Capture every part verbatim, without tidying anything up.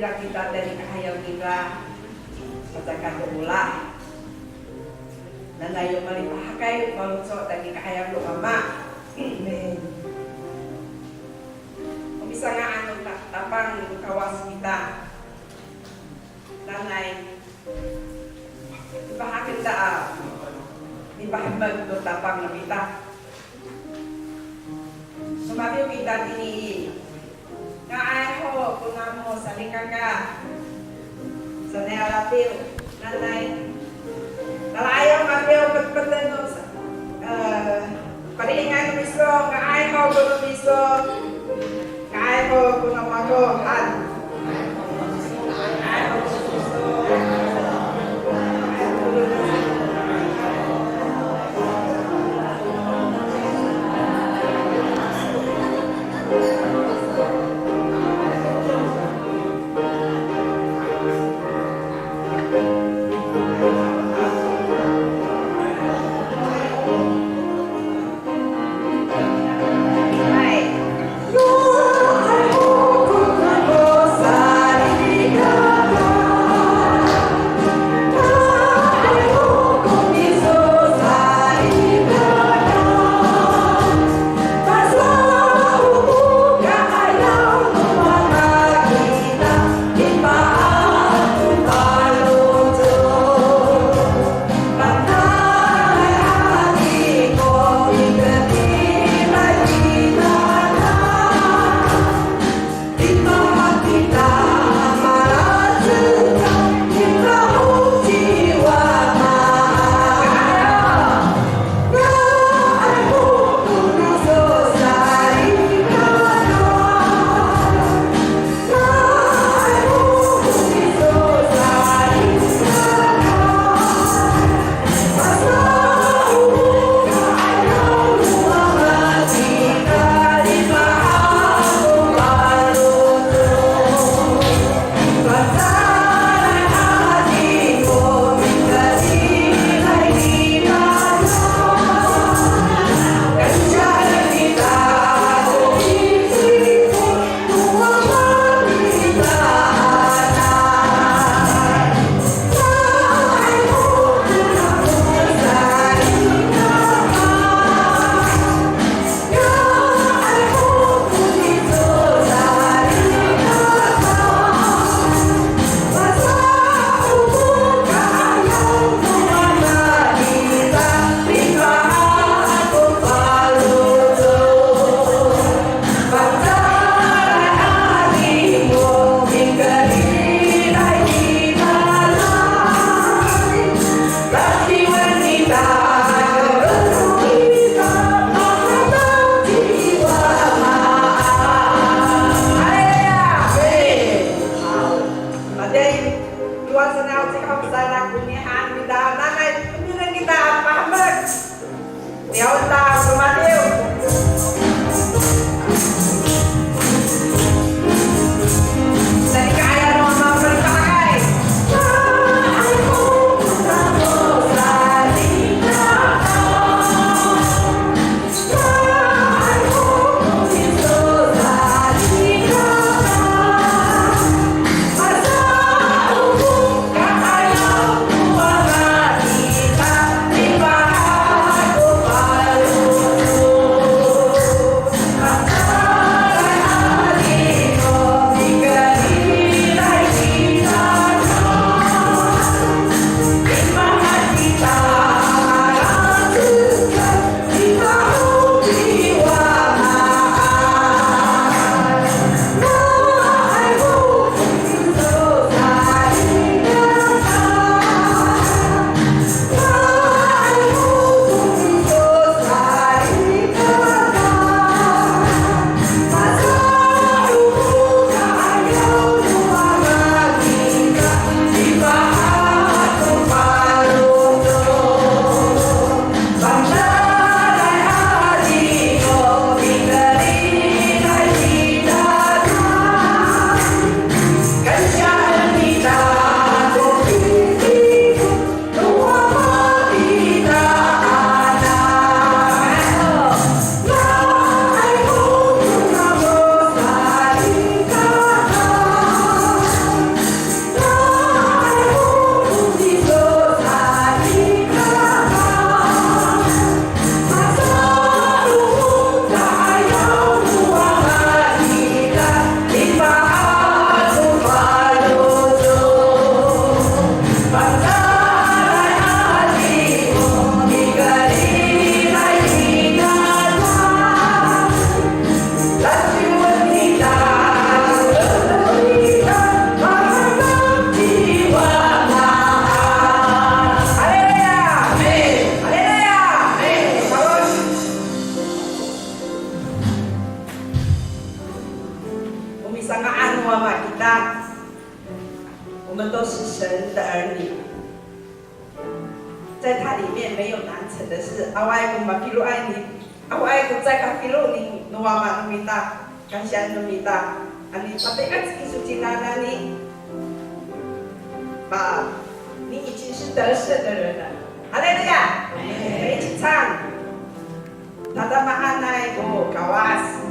Kita tayni i kahayan nira, pacakat to olah. Nanay yo malipahakay faloco' tayni i kahayan no Ama. Amin. O misanga'an no ta-, Tapang no Kawas kita. Nanay, mipahaken ta, mipahemek to Tapang no mita. Somadiw kita tini i, nga'ay ho ko namo salikaka sanay a ladiw, nanay, tala'ayaw madiw petpeten no sa, e, padi'ingay no miso, nga'ay ho ko no miso, nga'ay ho ko no mako han. 在他里面没有难成的事。Awaay ko mafiloay ni, awaay ko caay kafilo ni no Wama no mita, kasiyan no mita. Ano, pati ka kiso cinana ni, ba, 你已经是得胜的人了。哈利路亚！每一场。 Tadamaanay ko Kawas.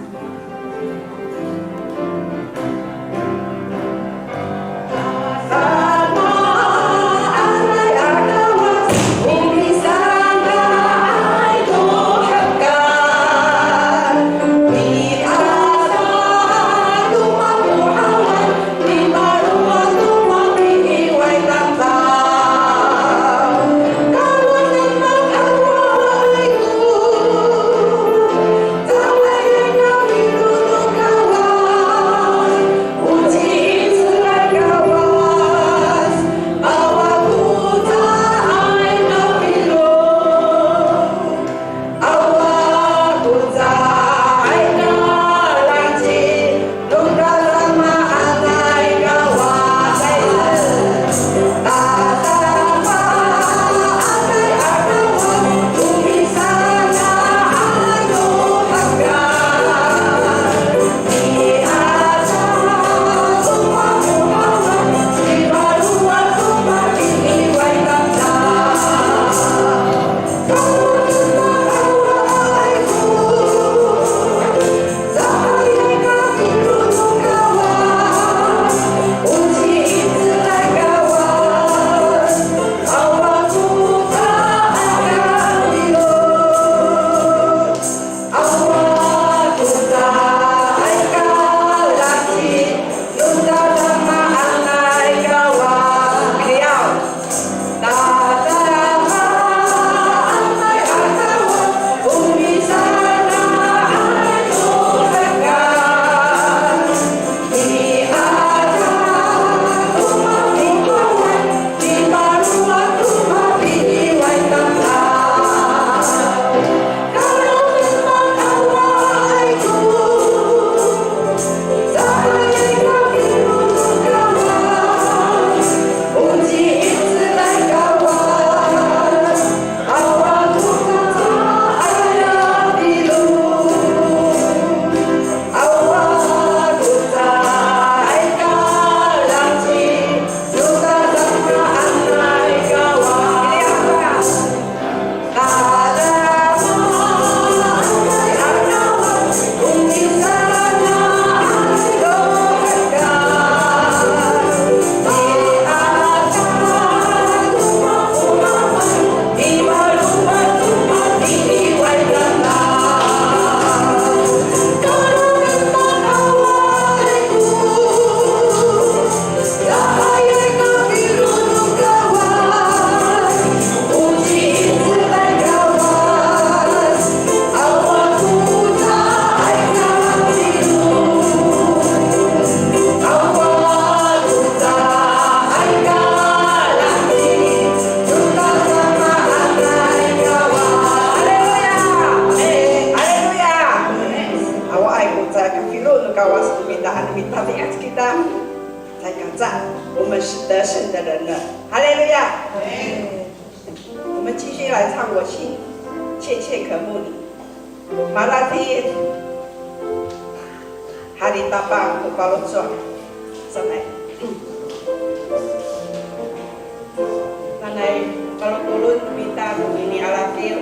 Awaay ko caay kafilo no Kawas no mita, ano mitafiac kita. Caay kaca, 我们是得胜的人了。哈利路亚！我们继续来唱，我心切切渴慕你。Malati, hari Tapang ko faloco', sanay. Nanay, palotolon mita ko ini a lafil.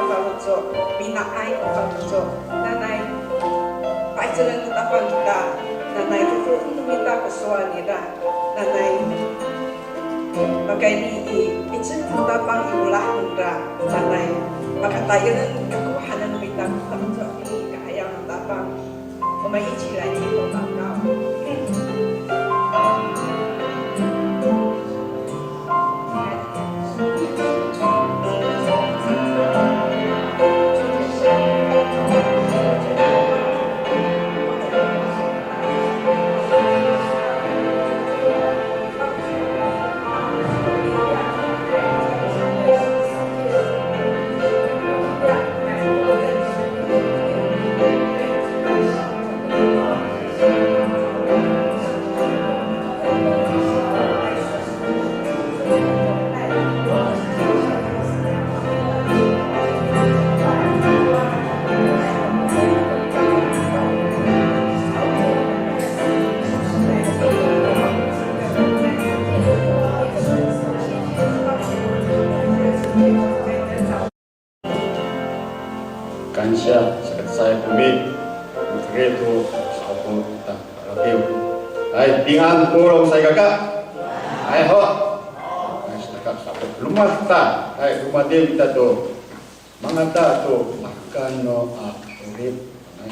faloco', mina'ay ko faloco'. Nanay, pa'icelen no Tapang kita, nanay, fofo'en no mita ko sowal nira, nanay, pakayni i, 'icel no Tapang i olah nira, nanay, pakatayalen kako hanen no mita ko faloco' i kahayang no Tapang. 我们一起来低头祷告。Kansya, sakacecay kami, mikerid to sa'opo kita radiw. Hay, pingan polong salikaka. Hay, ho. Hay, saka sa'opo. Loma' kita. Hay, lomadiw kita to mangata to mahekaan no a 'orip. Hay.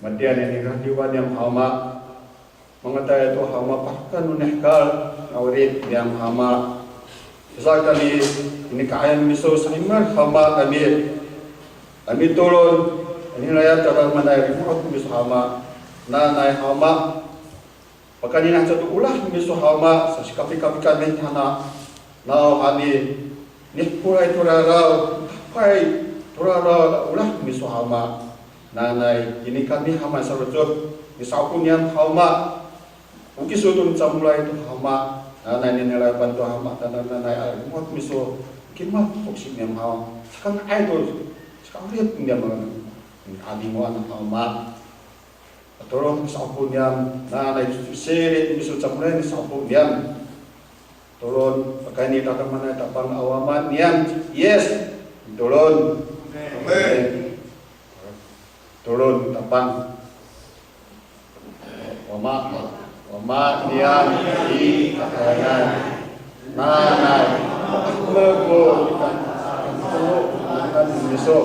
Matiya nini radiwan niyam Ama. Mangatayay to Ama, pakayni hekal a 'orip niyam Ama. Saka ni, ini ka'ayaw miso sa'imel Ama kami. Kami tolon, ini layap tadamaanay limo'ot miso Ama. Nanay Ama. Pakayni nahca to olah miso Ama, sasikapikapik kami tana. Nawhani, nihepoay to raraw, nihepoay to raraw a olah miso Ama. Nanay, ini kami Ama saloco', nisa'opo niyam Ama. O kiso to nicamolay to Ama. Nanay, ninilayapan to Ama, tadamaanay a limo'ot miso, kimad fokosi niyam Ama. Saka nga'ay to, saka 'orip niyam Ama. Adingoan Ama. Tolon nisa'opo niyam, nanay siri miso camolay nisa'opo niyam. Tolon, pakayni tadamaanay Tapang a Wama niyam, Yis. Tolon. Amin. Tolon Tapang. Wama, Wama niyam i kakarayan. Nanay, mako, miso.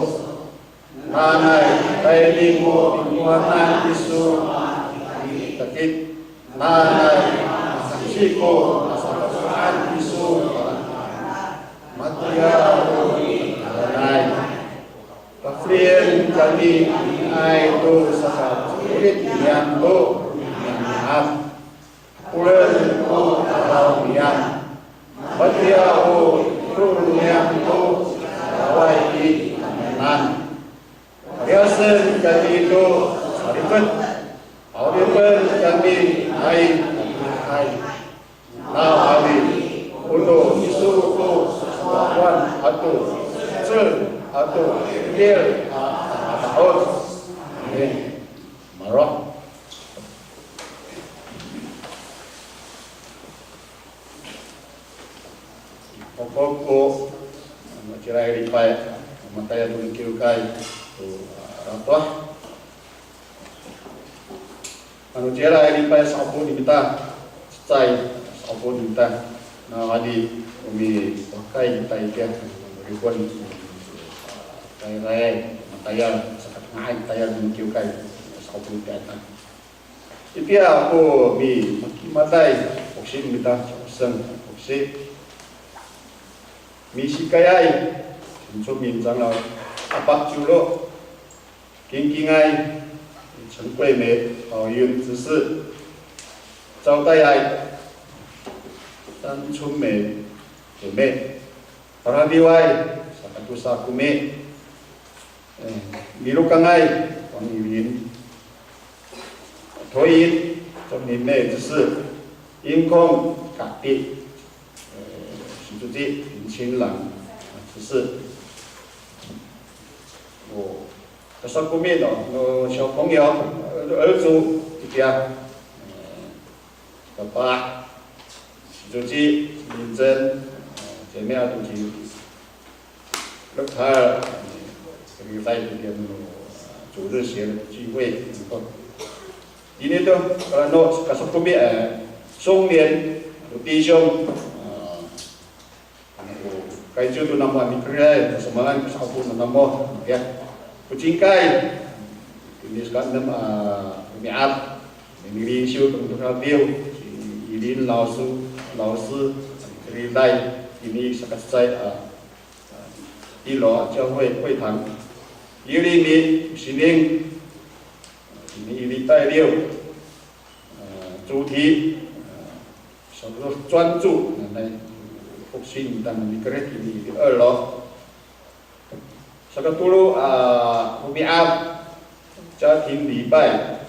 Nanay, tayni ko pikowanay iso a kitakit. Nanay, saksi ko a sakafaloco'an iso. Matiya o i, nanay, pafelien kami, nga'ay to sakaco'orit niyam to romi'ami'ad. Hapolen ko tamdaw niyam. Matiya o toro niyam to sakatayaway i tamiyanan. Paliyasen kami to salifet. Pa'oripen kami, hay, hay. Nawhani, o to kiso ko sasawakowan ato, 'icel ato, 'edil a, a, a, Amin. Maro'. Pokok ko, ano, cira i lipay, matayal to no kiwkay, to, a, ratoh. Ano, cira i lipay sa'opo no mita, cecay sa'opo no mita. Nawhani, o mipakay kita itiya, ripon, a, tayray, matayal, saka nga'ay tayal to no kiwkay, sa'opo no mita. Itiya ko mi, makimaday, fokosi no mita, caoseng, fokosi. Misikayay, sinco mincangaw, apak ciwlo, kingkingay, 陈桂梅, 郝云执事, caotayay, 张春梅姐妹, paradiway, sakatosa ko mi, e, milokangay, 王以琳, 托音, 张明妹执事, 音控, kati, e, 许主席, 林清朗, a, 执事. O, kasako mi no, no 小朋友, e, 儿子, itiya, e, Kapah, 许主席, 明珍, e, 姐妹 ato ci Lekal, e, 这个在这边, e, 主日学的聚会, e, ini to, kala no, kasako mi, e, 松年, ato 弟兄, e, Ano, kayciw to namo a mikeriday, kasamaan ko sa'opo no namo, ya. Ko cingkay, ini saka enem a romi'ad, milisiw to no radiw, ci Ilin 老师, 老师, mikeriday, ini sakacecay a, a, 一楼 a 教会会堂. Ilimi, sining, ini ili tayliw, a, 主题, a, 所以说专注, nanay, fokosi no mita mikeriday ini i 二楼. Sakatolo a romi'ad, 家庭礼拜,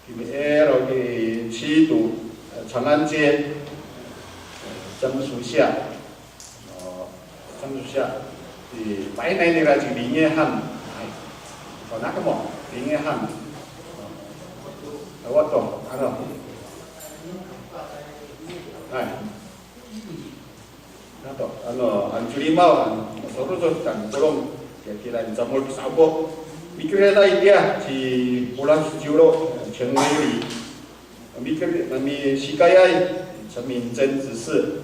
ini ira i 七堵, e, 长安街, e, 樟树下. O, 樟树下, i, painay nira ci Lingehan. Ay. O, naka mo, Lingehan. O, awa to, ano. Ay. Nato, ano, ano, colimaw, ano, soroco, tan, kolong, ya, kira, camol, sa'opo. Mikeriday itiya, ci Polas Ciwlo, Cengeli. Mikeri, misikayay, 陈明珍执事.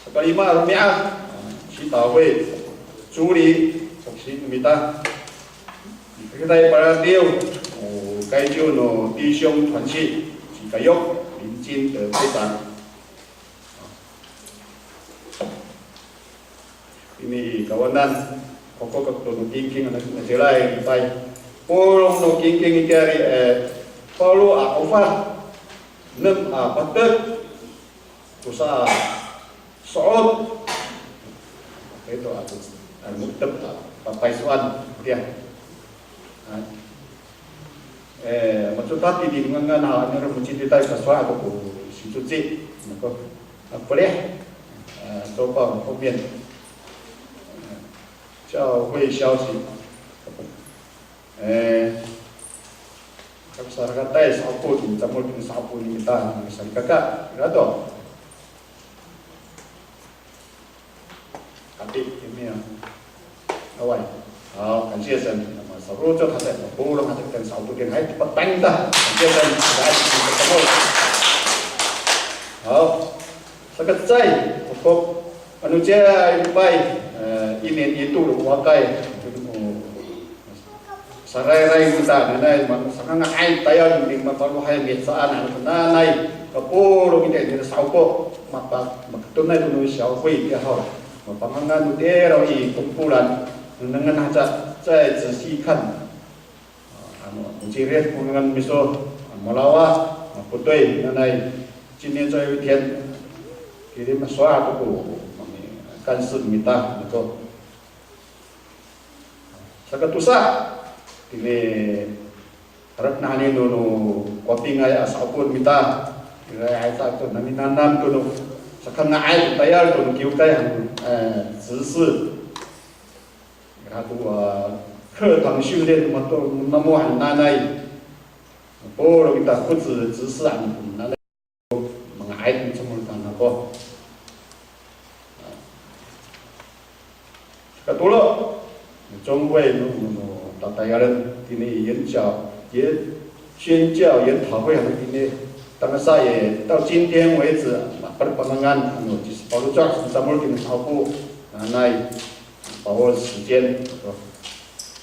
Sakalima a romi'ad, 祈祷会助理, fokosi no mita. Kita i paratiw, o kayciw no 弟兄团契, ci Kayok, 林金德会长. Ini kawanan, kokok to no kingking, anak, anak cilay, lipay. Polong no kingking itiya i, e, polo a ofad, enem a patek, tosa a so'ot. Ito a, a, mo^tep a papaysoan, itiya. A. E, macotat i, di ngangan a, ano ro mocititay, sasowal ako ko sicoci, ako, a, pelih, e, 周报 后面, e, 教会消息. E, kapisarakatay sa'opo, tingcamol tingcamol sa'opo no mita, salikaka, ira to. Kati, kami, a. Awaay. 好，感谢神。那么 sarocod haca, mapolong haca kita sa'opo, hay, patay ta. 感谢神，大家一起来感恩。好，saka cecay, kokok, ano ciya, lipay, e, 一年一度的 wakay, Sarayray kita, nanay, ma-, sakanga'ay tayal, mipalohay, mihecaan, ano, nanay, kapolong itiya i sa'opo, mapa-, makatonay to no 小会 itiya haw, mapangangan no tiraw i tompolan, nengnengen haca, 再仔细看. A, ano, mocirit ko ngangan miso, a, malawa, a, potoy, nanay, 今年这一天, kiri masowal to ko, a, 干事 mita, ano to. Saka tosa, tini, harap nani no, no Kowapingay a sa'opo mita, ira, ay, sa to, naminanam to no, sakanga'ay tayal to no kiwkay han, e, 执事. Ira to, a, 课堂训练 mato, namo han nanay. Polong ita ko 执事 han nanay. Manga'ay to no cemol tano ako. Katolo, 中会 no, no, no tatayalen tini 研教, 研, 宣教研讨会 han tini, tangasa i, 到今天为止, maper pangangan, ano, ci Pawlo, ci Pawlo tini sa'opo, nanay, 把握时间.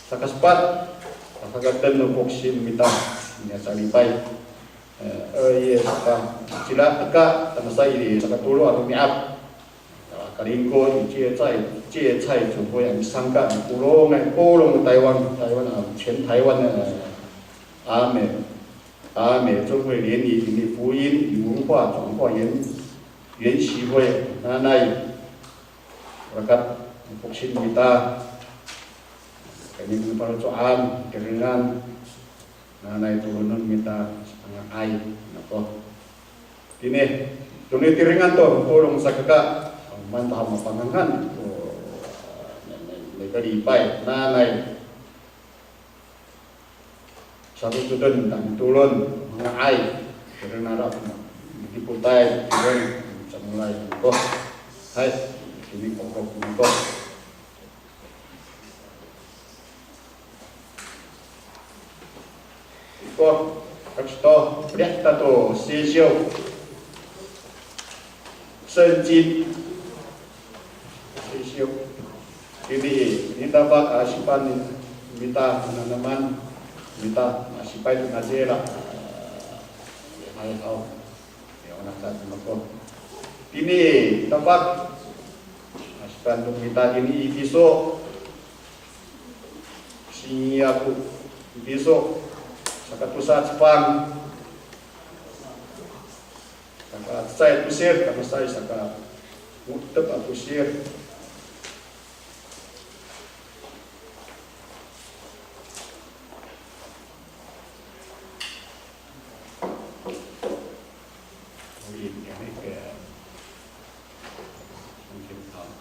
Saka sepat, saka ten no 复兴 mita, niya sa lipay. E, e, iya, saka, cila aka, tangasa i, saka tolo a romi'ad. A, kalingko i 芥菜, 芥菜 总会 a misangka, polong, polong Taywan, Taywan, a, 全台湾的 a, 阿美, 阿美中会联谊, ini 福音与文化转化研, 研习会, nanay, rakat, 复兴 mita, kami paloco'an, tirengan, nanay tolonen mita, sakanga'ay, nako. Tini, toni tirengan to, polong sakaka, manta mapangangan, o, ne, ne, ne, kalipay, nanay. Sarocoden, tangtolon, manga'ay, tirengan, dipotay, tirengan, samolay, nako. Hay, tini kokok, nako. Ko, kasto, pelih kita to, sisiw. 圣经. Sisiw. Ini, ini tapang, a, sipan, mita, nanaman, mita, a, sipay to nacila. Hay, haw. Ya, ona sa mako. Ini tapang, a, sipan to mita, ini Episo. Sinyaku, Episo, saka tosa cefang, saka cecay a tosir, saka cecay, saka mo^tep a tosir.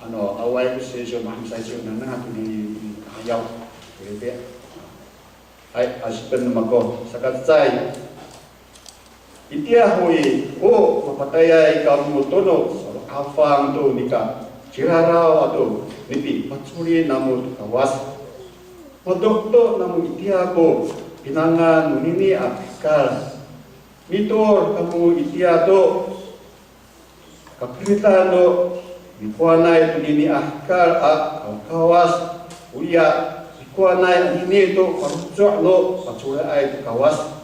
Ano, awaay ko sisiw, mahaen sisiw, nanang ato ni, ni Kahayaw, Filipi. Hay, asipen no mako, saka cecay. Itiya ho i, o mapatayay kamo tono salo'afang to nika ciraraw ato nipipacoli namo to Kawas. Madoedo namo itiya ko pinangan nonini a hekal. Mitoor kamo itiya to kaperiedan no nikowanay tonini a hekal a kawkawas, oya Kowanay anini to faloco' no pacoraay to Kawas.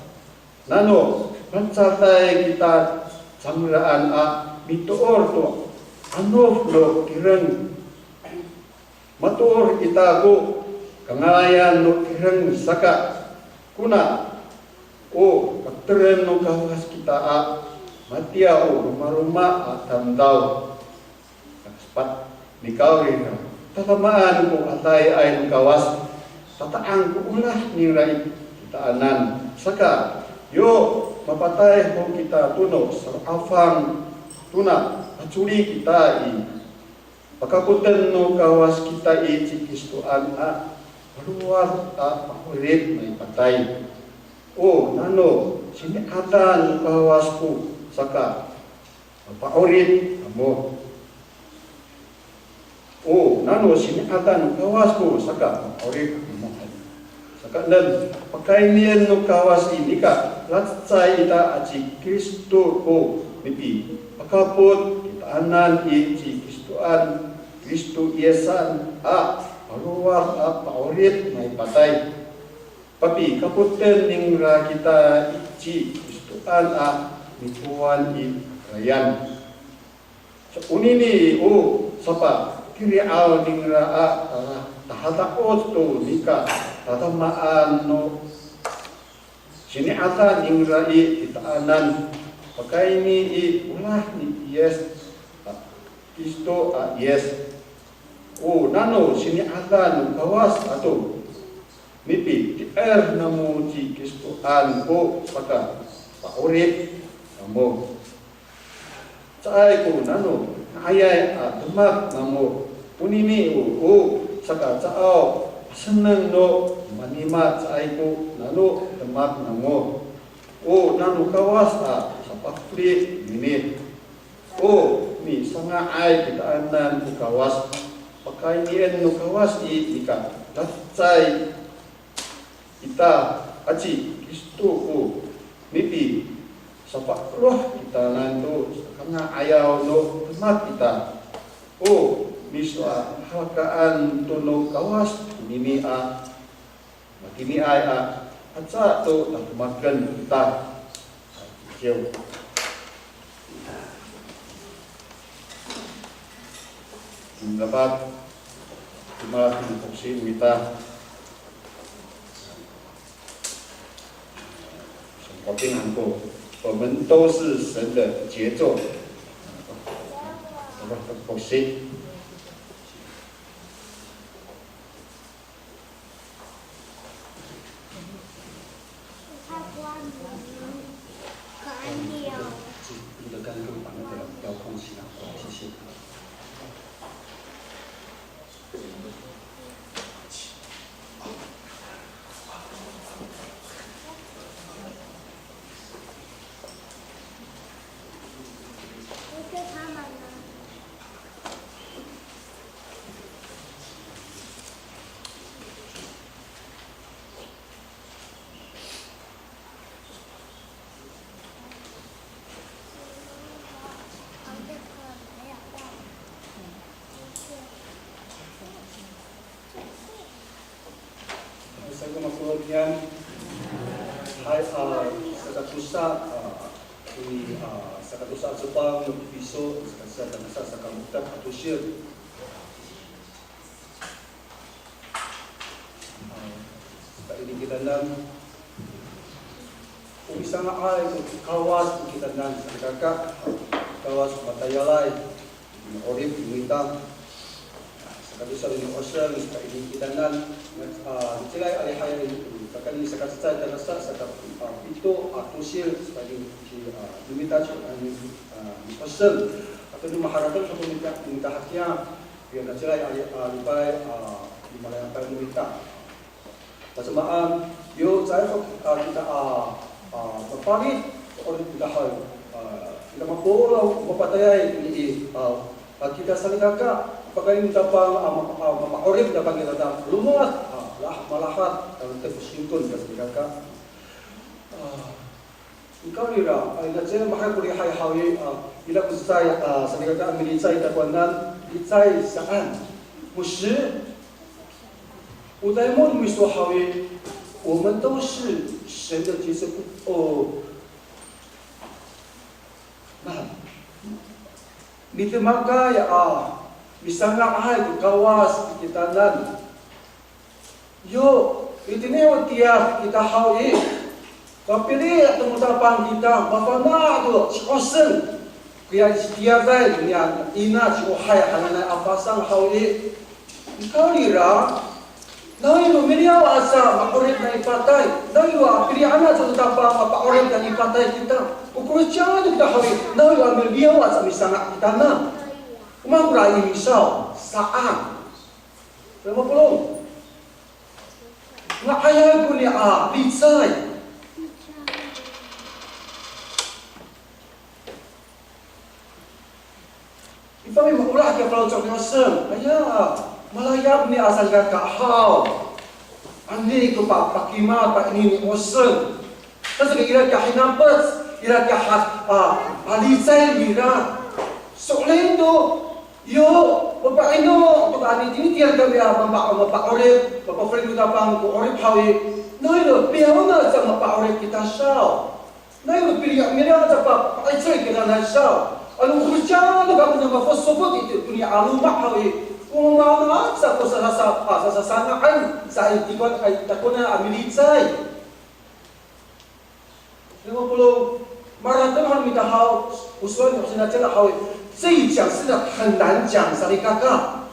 Nano, fangcalay kita cangraan a mitoor to anof no tireng. Matoor kita ko kangalayan no tireng saka kona o katereng no Kawas kita a matiya o romaroma a tamdaw. Saka sepat, nikawrira, tadamaan ko adayay no Kawas, tata'ang ko olah ningra i titaanan. Saka, yo mapatay ho kita to no salo'afang tona pacoli kita i, pakapoten no Kawas kita i ci Kristoan a palowad a pa'orip nai patay. O nano sini'ada no Kawas ko saka pa'orip kamo. O nano sini'ada no Kawas ko saka pa'orip kamo. Saka enem, pakaynien no Kawas i nika lacecay ita aci Kristo ko mipipakapot kitaanan i ci Kristoan, Kristo Yisan a palowad a pa'orip nai patay. Papikapoten ningra kita i ci Kristoan a nipowan i karayan. Sa onini o sapatiri'aw ningra a ta-, tahada'oc to nika tadamaan no sini'ada ningra i titaanan, pakayni i olah ni Yis Kristo a Yis. O nano sini'ada no Kawas ato mipiti'er namo ci Kristoan ko saka pa'orip namo. Caay ko nano nga'ayay a demak namo. Onini o, o saka caaw paseneng no manima caay ko nano demak namo. O nano Kawas a sapafeli nini. O misanga'ay kitaanan ko Kawas, pakaynien no Kawas i nika lacecay ita aci Kristo ko mipipa'orip kitaanan to sakanga'ayaw no demak ita. O misahalakaan to no Kawas nini a matiniay a, aca to nademaken kita. Ciw. Dapat, cima, foksi mita. Sangkoting angko, 我们都是神的杰作。Foksi. Hay, a, sakatosa, a, i, a, sakatosa a cefang no Episo, saka, saka, saka, saka mo^tep a tosil. A, saka ini kitanan, o misanga'ay ko Kawas i kitanan, salikaka, Kawas matayalay. Ma'orip no mita. Sakatosa no 'osel, saka ini kitanan, a, nacilay a lihay, saka ini sakacecay tangasa, saka, a, pito a tosil, saka ini, a, no mita, a, ni, a, ni 'osel. Ato no maharateng sato no mita, no mita hakiya, ya nacilay a li-, a, lipay, a, no malayapay no mita. Tasamaan, yo caay to, a, kita, a, a, mapalit, o kita hay, a, kita mapolong, mapatayay, i, i, a, a, kita salikaka, pakayni tapang, a, ma-, a, mapa'orip tapang kita ta, lomo'at, a, lah, malahat, a, tefos singkon kita salikaka. A, nikawrira, a, ina cecay mahaen ko lihay haw i, a, ira ko cecay, a, salikaka a milicay takowanan, licay saan. 不是 O taymo no miso haw i, 我们都是神的杰作。O, na, midemakay a misanga'ay to Kawas i kitanan. Yo, itini o tiyad kita haw i, mapili' to no Tapang kita, mafana' to ci Oseng. Kiya citiyaday niya ina ci Ohay hananay a Fasang haw i. Nikawrira, nawiro miliyaw aca ma'orip nai patay, nawiro a pili'an aca no Tapang mapa'orip nai patay kita. O korecay to kita haw i, nawiro a miliyaw aca misanga' kitanan. O maan kora i misaw, saan. Roma polong. Nga'ayay koni a licay. I fangcalay maolah kiya faloco' ni Oseng. Aya, malayap ni a salikaka haw. Ani ko pa, pakimad, paini ni Oseng. Saka ira kiya hinapec, ira kiya ha, a, a, licay nira. So'elin to, yo, mapa'ino to, anini tini tiyad kami a mapa, mapa'orip, mapafeli no Tapang ko 'orip haw i. Nawiro, pihaw na sa mapa'orip kita saw. Nawiro, piliya, miliyaw sa pa, pa'icel kita na saw. Ano korecay to kami na mafosofot i toniya a loma' haw i. Ko mama sa ko sasasa, a, sasasanga'an, sa i tikowan, a, i takowanan a milicay. Roma polong, marateng han no mita haw, o sowal ni Oseng a cala haw i, 这一讲是很难讲 salikaka.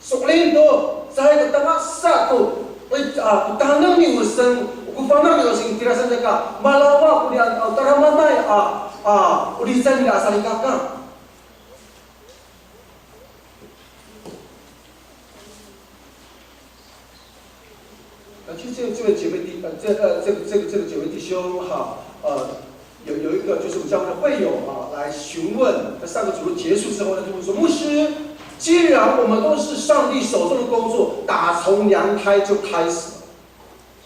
So'elin to, caay ka tangasa to, a, to taneng ni Oseng, ko fana' ni Oseng tira salikaka, malawa ko niya, a, tadamaanay, a, a, o licay nira salikaka. 呃，其实这位，这位姐妹弟，呃，这，呃，这个，这个，这个姐妹弟兄哈，呃，有，有一个就是我们教会的会友啊，来询问，在上个主日结束之后呢，就问说，牧师，既然我们都是上帝手中的工作，打从娘胎就开始了，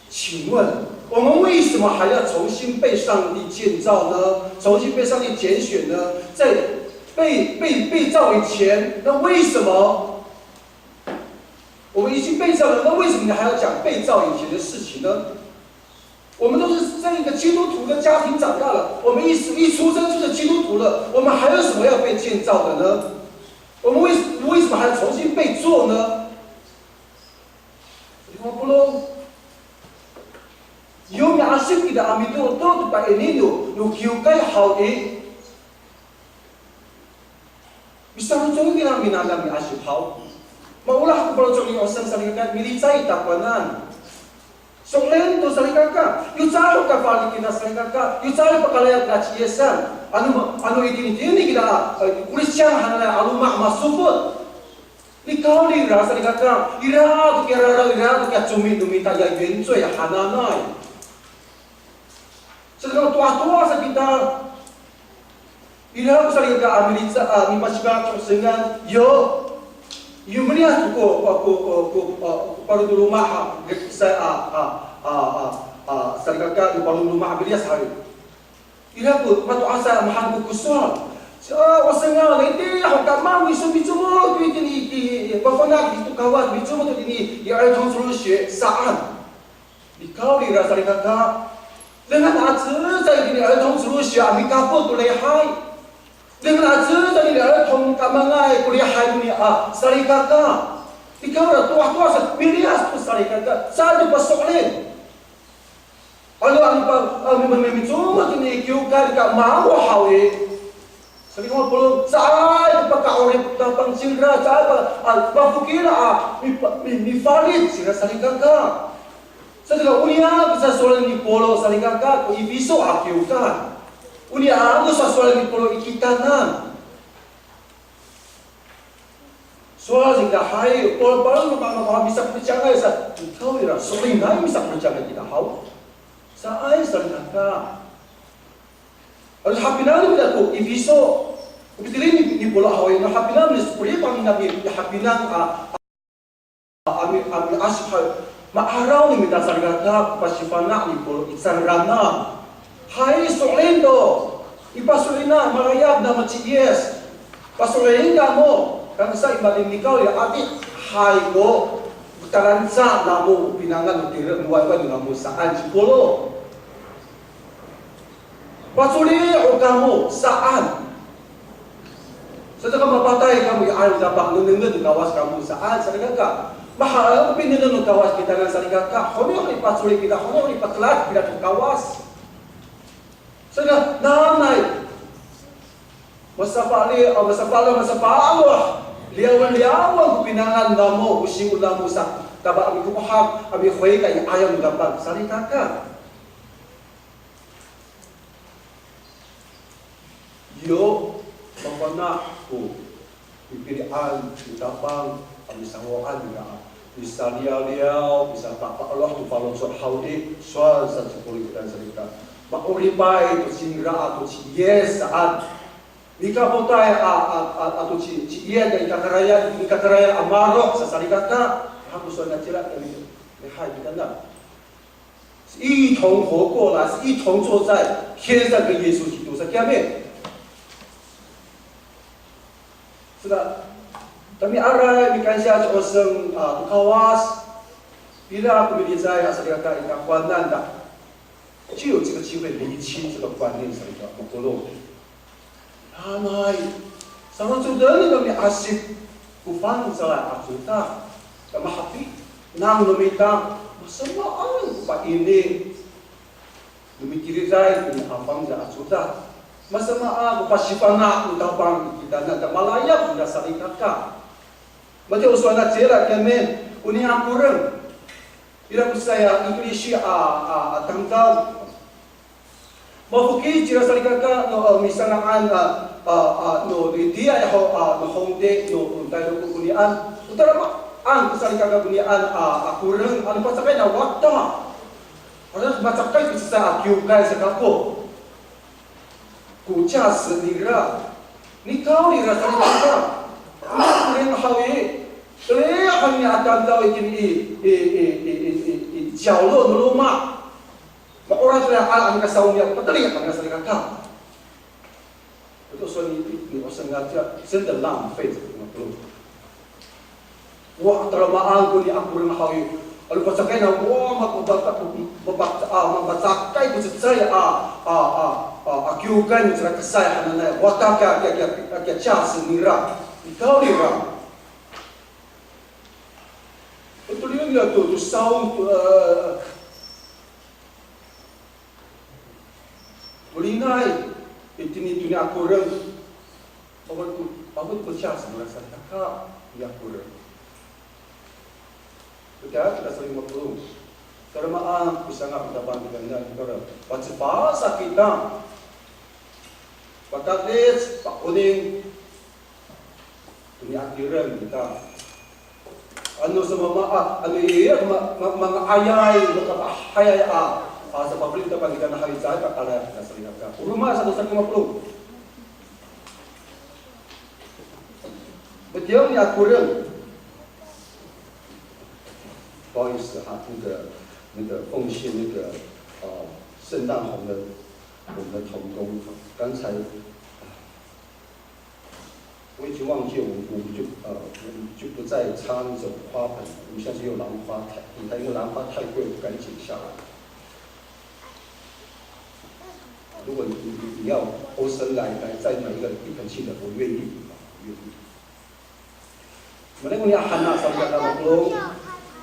请问我们为什么还要重新被上帝建造呢？重新被上帝拣选呢？在被，被，被造以前，那为什么 我们已经被造了，那为什么你还要讲被造以前的事情呢？我们都是在一个基督徒的家庭长大了，我们一，一出生就是基督徒了，我们还有什么要被建造的呢？我们为，为什么还要重新被做呢？Yo miasip kita a mitooto to paini no, no kiwkay haw i. Misarocong kira minanam miasip haw. Maolah ko faloco' ni Oseng salikaka milicay takowanan. So'elin to salikaka, yo caay ka fali kina salikaka, yo caay pakalayap kina ci Yisan. Ano, ano itini, itini kina, e, Kristiyan hananay a loma' masofot. Nikawrira salikaka, ira to kiya raraw, ira to kiya comi no mita ya 原罪 hananay. Saka towa, towa sa kita. Ira ko salikaka a milicay, a mipasifana'an to Osengan, yo, yo miliyas ko, ko, ko, ko, ko paro no loma' ha, sa, a, a, a, a, a, salikaka ko paro no loma' miliyas hari. Ira ko mato'asay a mahaen ko sowal. Sa, Osengan, itiya ho ka, maan iso micomod to itini i, i, i, pafana' to Kawas, micomod to itini i 儿童主日学 saan. Nikawrira salikaka, dengan a cecay itini 儿童主日学 a mikapot to lihay. Dengan a cecay itini 儿童 kamangay ko lihay noniya a salikaka. Nikawrira towatowa sa miliyas to salikaka, caay to paso'elin. Ano, ano pa, ano pa mimicomod itini i kiwkay, nika mako haw i. Salikaka polong, caay paka'orip to Tapang cingra, caay pa, a, pafokil a, mipa, mi, mifalic cingra salikaka. Saka oniya ko sasowalen ni Polo salikaka ko Efiso a kiwkay. Oniya ko sasowalen ni Polo i kitanan. Sowal sa kita, hay, Polo, Polo, mama, mama, misakolicangay sa, nikawrira, so'elinay misakolicangay kita haw. Caay salikaka. Ano hapinang no mita ko Efiso, ko pitili ni, ni Polo haw i, ano hapinang ni, ko ripang nami, hapinang a, a, a mi, a miasip haw, ma'araw no mita salikaka ko pasifana' ni Polo i cangraan. Hay, so'elin to, i paso'elin a malayap namo ci Yis. Paso'elin kamo, kangasa i matinikaw ya ati, hay ko, Talanca namo pinangan no tireng, no wayway no namo saan ci Polo. Pacoli ho kamo saan. Sadaka mapatay kamo i 'ayaw no Tapang, nengnengen no Kawas kamo saan, salikaka. Mahaen pinengneng no Kawas kitanan, salikaka. Honi ho i pacoli kita, honi ho i patelad kita to Kawas. Saka nanay, masafali, a, masafali, masafaloh. Liyawen, liyawen ko pinangan namo, o singko namo sa, taba a mikohak, a mihoyka i 'ayaw no Tapang, salikaka. Yo, mafana' ko pipilian no Tapang a misawaan nira, misaliyaliyaw, misapapa'eloh to faloco' haw i, sowal sa ci Polo kitanan, salikaka. Ma'oripay to cingra ato ci Yis saan. Mikapotay a, a, a, ato ci, ci Yis a ikakarayay, ikakarayay a maro' sa, salikaka. Hakoso na cila kami, lihay kitanan. 一同活过来，是一同坐在天上跟耶稣基督 sa kiyami. Saka, kami aray, mikansiya ci Oseng, a, to Kawas. Ira ko milicay a salikaka i kakowanan ta. 就有这个机会厘清这个观念，salikaka, mapolong. Nanay, sarocoden no miasip ko fangcalay a codad, ta mahapinang no mita, masamaan ko paini no mitiliday to niya a fangcalay a codad. Masamaan ko pasifana' no Tapang kitanan, ta malayap nira, salikaka. Matiya o sowal nacila kami, o niya akoreng. Ira ko cecay a English a, a, a tamdaw. Mafokil cira, salikaka, no, a, misanga'an, a, a, a, no, no itiya ho, a, no hongti, no, no taylo ko konian. O tadamaan ko salikaka konian, a, a koreng, ano pacakay na wata. Ano pacakay ko cecay a kiwkay sa kako. Ko 价值 nira. Nikawrira, salikaka. Ano koreng haw i, teliya han niya a tamdaw itini i, i, i, i, i, i, i 角落 no loma'. Ma'orad nira a, a mikasaw niya, pateli han niya, salikaka. Ito, so ni, ni, ni, o sengaja, 真的浪费这个东西。Wa, tadamaan ko niya akoreng haw i, ano pacakay na, wa, mapabata, mapata, a, mapacakay ko cecay a, a, a, a, a kiwkay no cila kesay hananay, wata kiya, kiya, kiya, kiya 价值 nira. Nikawrira. Ito liyo nira to, to saw, to, a, Olinay, itini to niya akoreng. Awa to, awa to ko 价值 nira, salikaka, niya akoreng. Kita, kita saling mapolong. Tadamaan ko sanga' ko Tapang kita, niya akoreng. Pacefasa kita. Pakadec, pakoning. Toni a tireng kita. Ano sa mama, a, ano i, ma, ma, manga'ayay, makapahayay a, a, sa pafelien no Tapang kita, na halicay, pakalay kita, salikaka. O roma sa to saki mapolong. Matiya niya akoreng. 不好意思哈，那个，那个奉献那个，呃，圣诞红的，我们的同工，刚才 我已经忘记，我们，我们就，呃，我们就不再插那种花盆，我们现在用兰花台，因为兰花太贵，不敢剪下来。如果你，你，你要欧森来，来再买一个一盆性的，我愿意，我愿意。Maliyaw ko niya hana, salikaka, mapolong,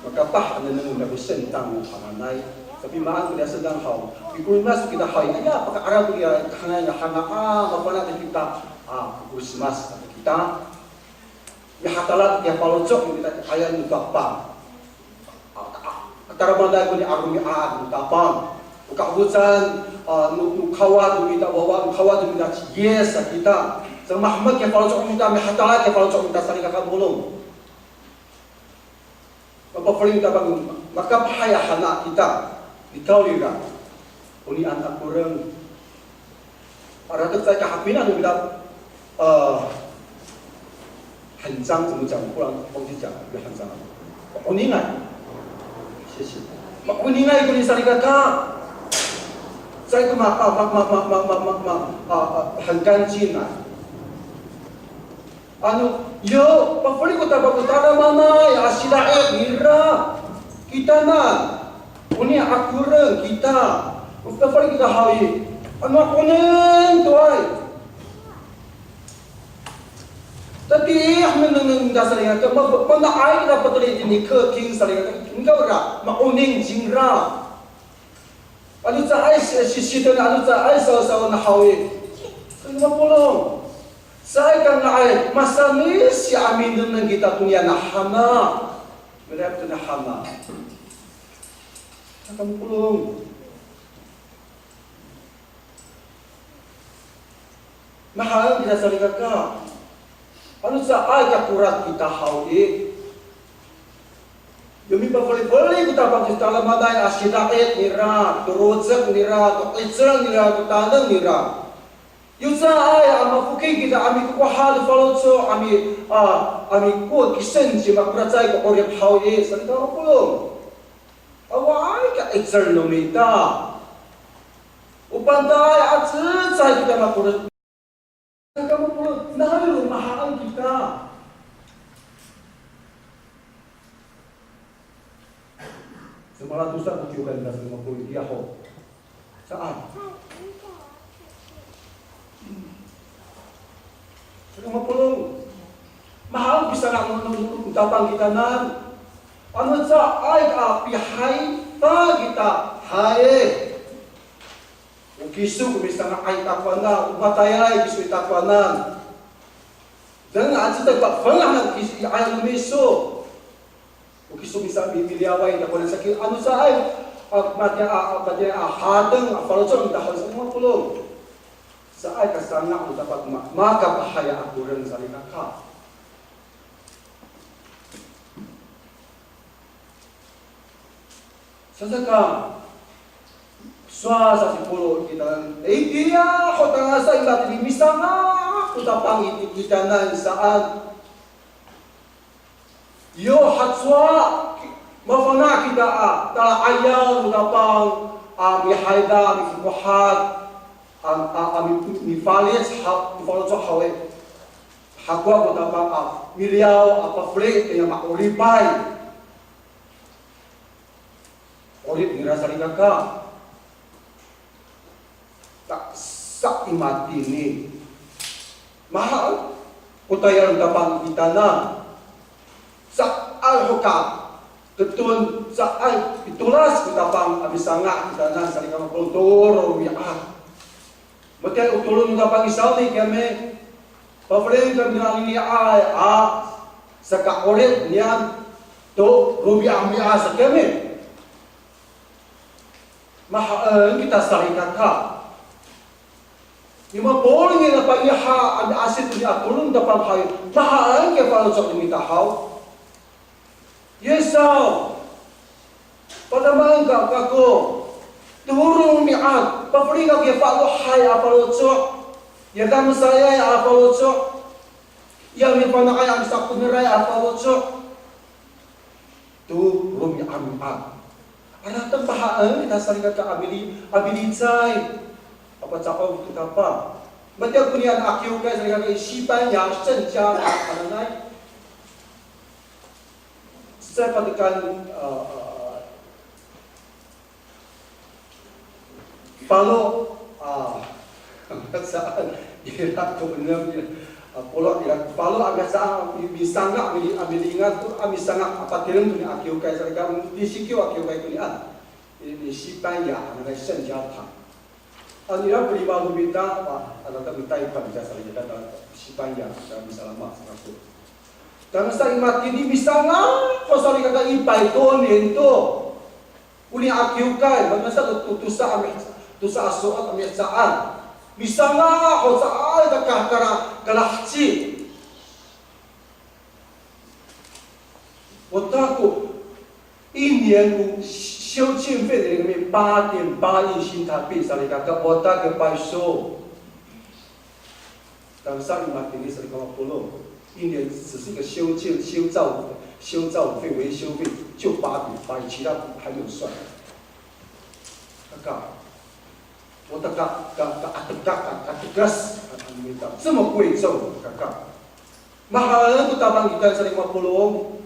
makapah a nengneng nira ko sentang hananay. Sapimaan ko niya sentang haw, pikolimas kita haw, aya, paka'araw ko niya hananay a hana, a, mafana' kita. A, ko Christmas kita. Mihatalad kiya faloco' no mita i 'ayaw no Tapang. A, a, a, tadamaanay ko niya a romi'ad no Tapang. O kahofocan, a, no, no kawad no mita wawa, no kawad no mita ci Yis a kita. Sa mahemek kiya faloco' no mita, mihatalad kiya faloco' no mita, salikaka, mapolong. Mapafelien no Tapang, makapahay a hana kita, nikawrira. Onian akoreng. Aratek cay kahapinang no mita, e, 很脏怎么讲？不然忘记讲，不要很脏。Oningay. 谢谢。Oningay ko ni salikaka. Cay ko ma, ma, ma, ma, ma, ma, ma, ma, a, a, 很干净啊。Ano, yo, pafeli ko tapang ko tadamaanay a sidaet nira. Kitanan, o niya akoreng kita. Pafeli kita haw i. Ano akonen to ay. Tatiih nengneng ita salikaka, ma, mana'ay kita pateli itini 客厅 salikaka, nika ira, ma'oning cingra. Ano caay si, si, sisiten, ano caay sawsaw na haw i. Sa mapolong. Caay ka nga'ay, masanisi a minengneng kita to niya na hana. Milayap to niya hana. Sa mapolong. Mahaen kita salikaka. Ano caay ka korad kita haw i. Yo mipafelifeli ko tapang ko tadamaanay a sidaet nira, to rocek nira, to 'icel nira, to taneng nira. Yo caay a mafoking kita a mikokohad to faloco' a mi, a, a miko kisenci makoracay ko 'orip haw i, salikaka mapolong. Awaay ka 'icel no mita. O pantay a cecay kita makoracay. Salikaka mapolong, nai, o mahaen kita. Sa malatosa ko kiwkay nira salikaka mapolong, iya ho. Saan. Salikaka mapolong. Mahaen pisanga' no, no, no, no tapang kitanan. Ano caay ka pihayfa kita, hay. O kiso ko misanga'ay takowanan, o matayalay kiso i takowanan. Deng a cita ko fangah na kiso i 'ayaw no miso. O kiso misa, mi, miliyaway takowanan saki, ano caay, a, matiya, a, a, matiya, a, hadeng, a, faloco' no mita haw i, salikaka mapolong. Caay ka sanga' no tapang ko ma, makapahaya a koreng salikaka. Saka, sowal sa ci Pawlo kitanan, itiya ho tangasa i matini misanga' ko tapang i kitanan saan. Yo hacowa, ki, mafana' kita a tala'ayaw no tapang a mihayda, mifikohad, a, a, a mi, mifalic, ha, mifaloco' haw i. Hakowa ko tapang a miliyaw a pafeli, itiya ma'oripay. 'Orip nira salikaka. Ta, sa i matini. Mahaen ko tayal no tapang i kitanan. Saan ho ka, keton saan i tolas ko tapang a misanga' kitanan salikaka mapolong to romi'ad. Matiya o tolon no tapang i sawni kami, pafelien kami naniya a, saka'orip niyam to romi'ami'ad sa kami. Mahaen kita salikaka. Ni mapolong i, na pangiha a miasit niya tolon no tapang hay, mahaen kita faloco' no mita haw. Yesaw, padamaen kako to romi'ad, pafeli kako ya falohay a faloco', ya damsayay a faloco', ya mifana'ay a misakomiray a faloco', to romi'ami'ad. Ara to mahaen kita salikaka a mili, a milicay a paca'of to tapang. Matiya konian a kiwkay salikaka i Sipanya, 圣家堂 hananay. Cecay patekan, a, a, a, falo, a, saan, ira ko enem, ira, a, polo', ira ko falo a misanga', mi, misanga', mi, a milingat to, a misanga', a patireng to ni a kiwkay, salikaka, ni Sikiw a kiwkay konian. Ni, ni Sipanya, a, na 圣家堂. Ano ira ko lima no mita, a, ano ta mitay pa mita salikaka, Sipanya, sa misalama, sa kako. Tangasa i matini misanga' ko salikaka i payto nien to. Oni a kiwkay, manasa to, to, tosa a mi, tosa a so'ot a mihecaan. Misanga' ho caay ka, ka, kala, kalaheci. Wata ko, 一年 ko 修建费 no nika mi 八点八亿新台币 salikaka, wata ko payso. Tangasa i matini salikaka mapolong, 一年只是一个修建、修造、修造费、维修费，就八点八亿，其他还没有算。Kaka, wata ka, ka, ka, ka, ka, ka, 这么贵重，kaka. Mahaen ko Tapang kita salikaka mapolong.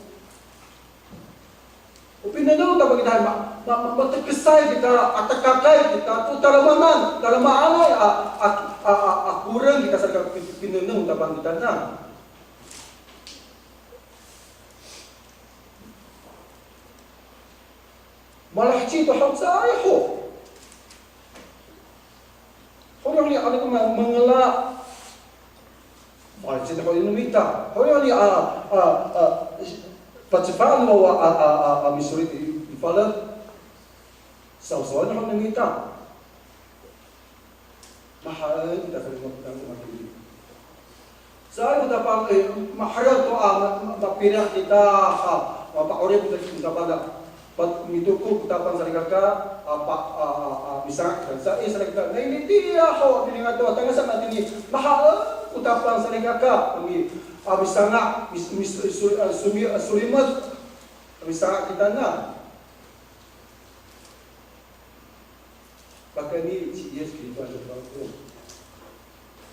O pinengneng Tapang kita, ma, ma, ma, matekesay kita, atakakay kita, to tadamaanay, tadamaanay a, a, a, a, a koreng kita salikaka pi-, pinengneng Tapang kita na. Malaheci to haw caay ho. Honi, honi, ano ko ma-, mangala. Malaheci to haw no mita. Honi, honi, a, a, a, pacefaan wawa a, a, a, a, misolit i, i faled. Sawsawan haw no mita. Mahaen kita salikaka matini. Saan ko Tapang, e, maherek to a, ma, ma, mapinang kita, a, mapa'orip kita, kita pada, pat, mitoko ko Tapang salikaka, a, pa, a, a, a, misanga' kita. Sa, e, salikaka, nai, itiya ho, pilingato, tangasa matini, mahaen ko Tapang salikaka, kami, a, misanga', mis, mis, su, a, sumi, a, surimet, misanga' kita na. Pakayni ci Yis Kristo a codad ko.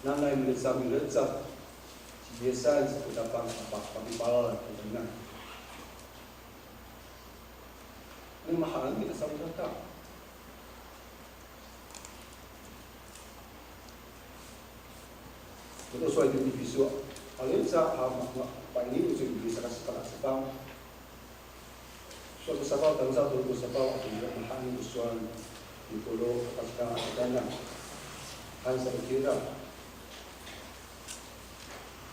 Nanay milecad milecad ci Yisan sa ko Tapang a pa-, pakipalal kitanan. Ano mahaen kita salikaka. Ito sowal to Episo, alen sa, a, ma, ma, pa'ini, o so Episo saka sepat a cefang. Sowal ko safaw, tangasa tolo ko safaw, ato ira mahaen ko sowal ni Pawlo a pasifana' kitanan. Han sa itira.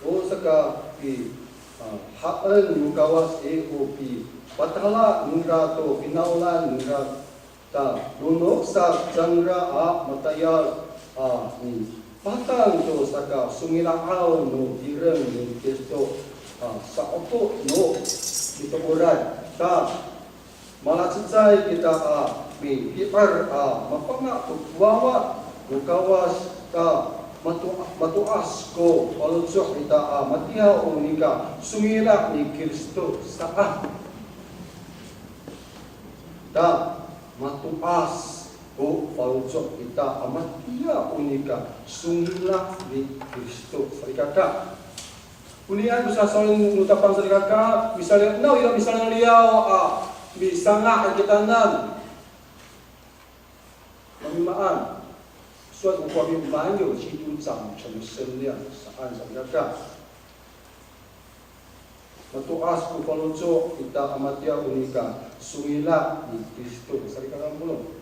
O saka pi, a, haen no Kawas i, o pipatala nira to finawlan nira ta lonok sa cangra a matayal a mi Patang to saka songila'aw no tireng ni Kristo, a, sa'opo no mitooray. Ta malacecay kita a mipi'er a mafana' to wawa no Kawas, ta mato-, mato'as ko faloco' ita a matiya o nika songila' ni Kristo saan. Ta mato'as ko faloco' ita a matiya o nika songila' ni Kristo salikaka. Onian ko sasowalen no Tapang salikaka, misali-, naw ira misaliyaliyaw a misanga' kitanan. Mamimaan. Sowal ko famimaan yo, 基督长成身量 saan salikaka. Mato'as ko faloco' ita a matiya o nika songila' ni Kristo salikaka polong.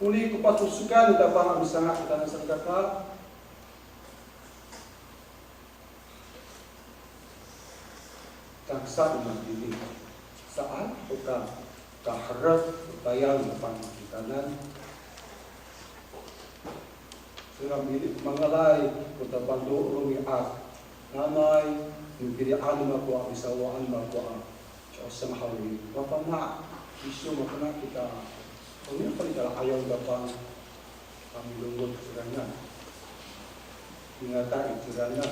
Onian ko patosokan no Tapang a misanga' kitanan salikaka. Tangsa i matini. Saan ko ka kaherek ko tayal no Tapang kitanan. Saka mili mangalay ko Tapang to romi'ad. Nanay, mipili'an no mako a, misawaan no mako a, ci'oseng haw i, mafana', iso mafana' kita. O niya pali tala'ayaw no Tapang a milongoc ciranan, mingata i ciranan,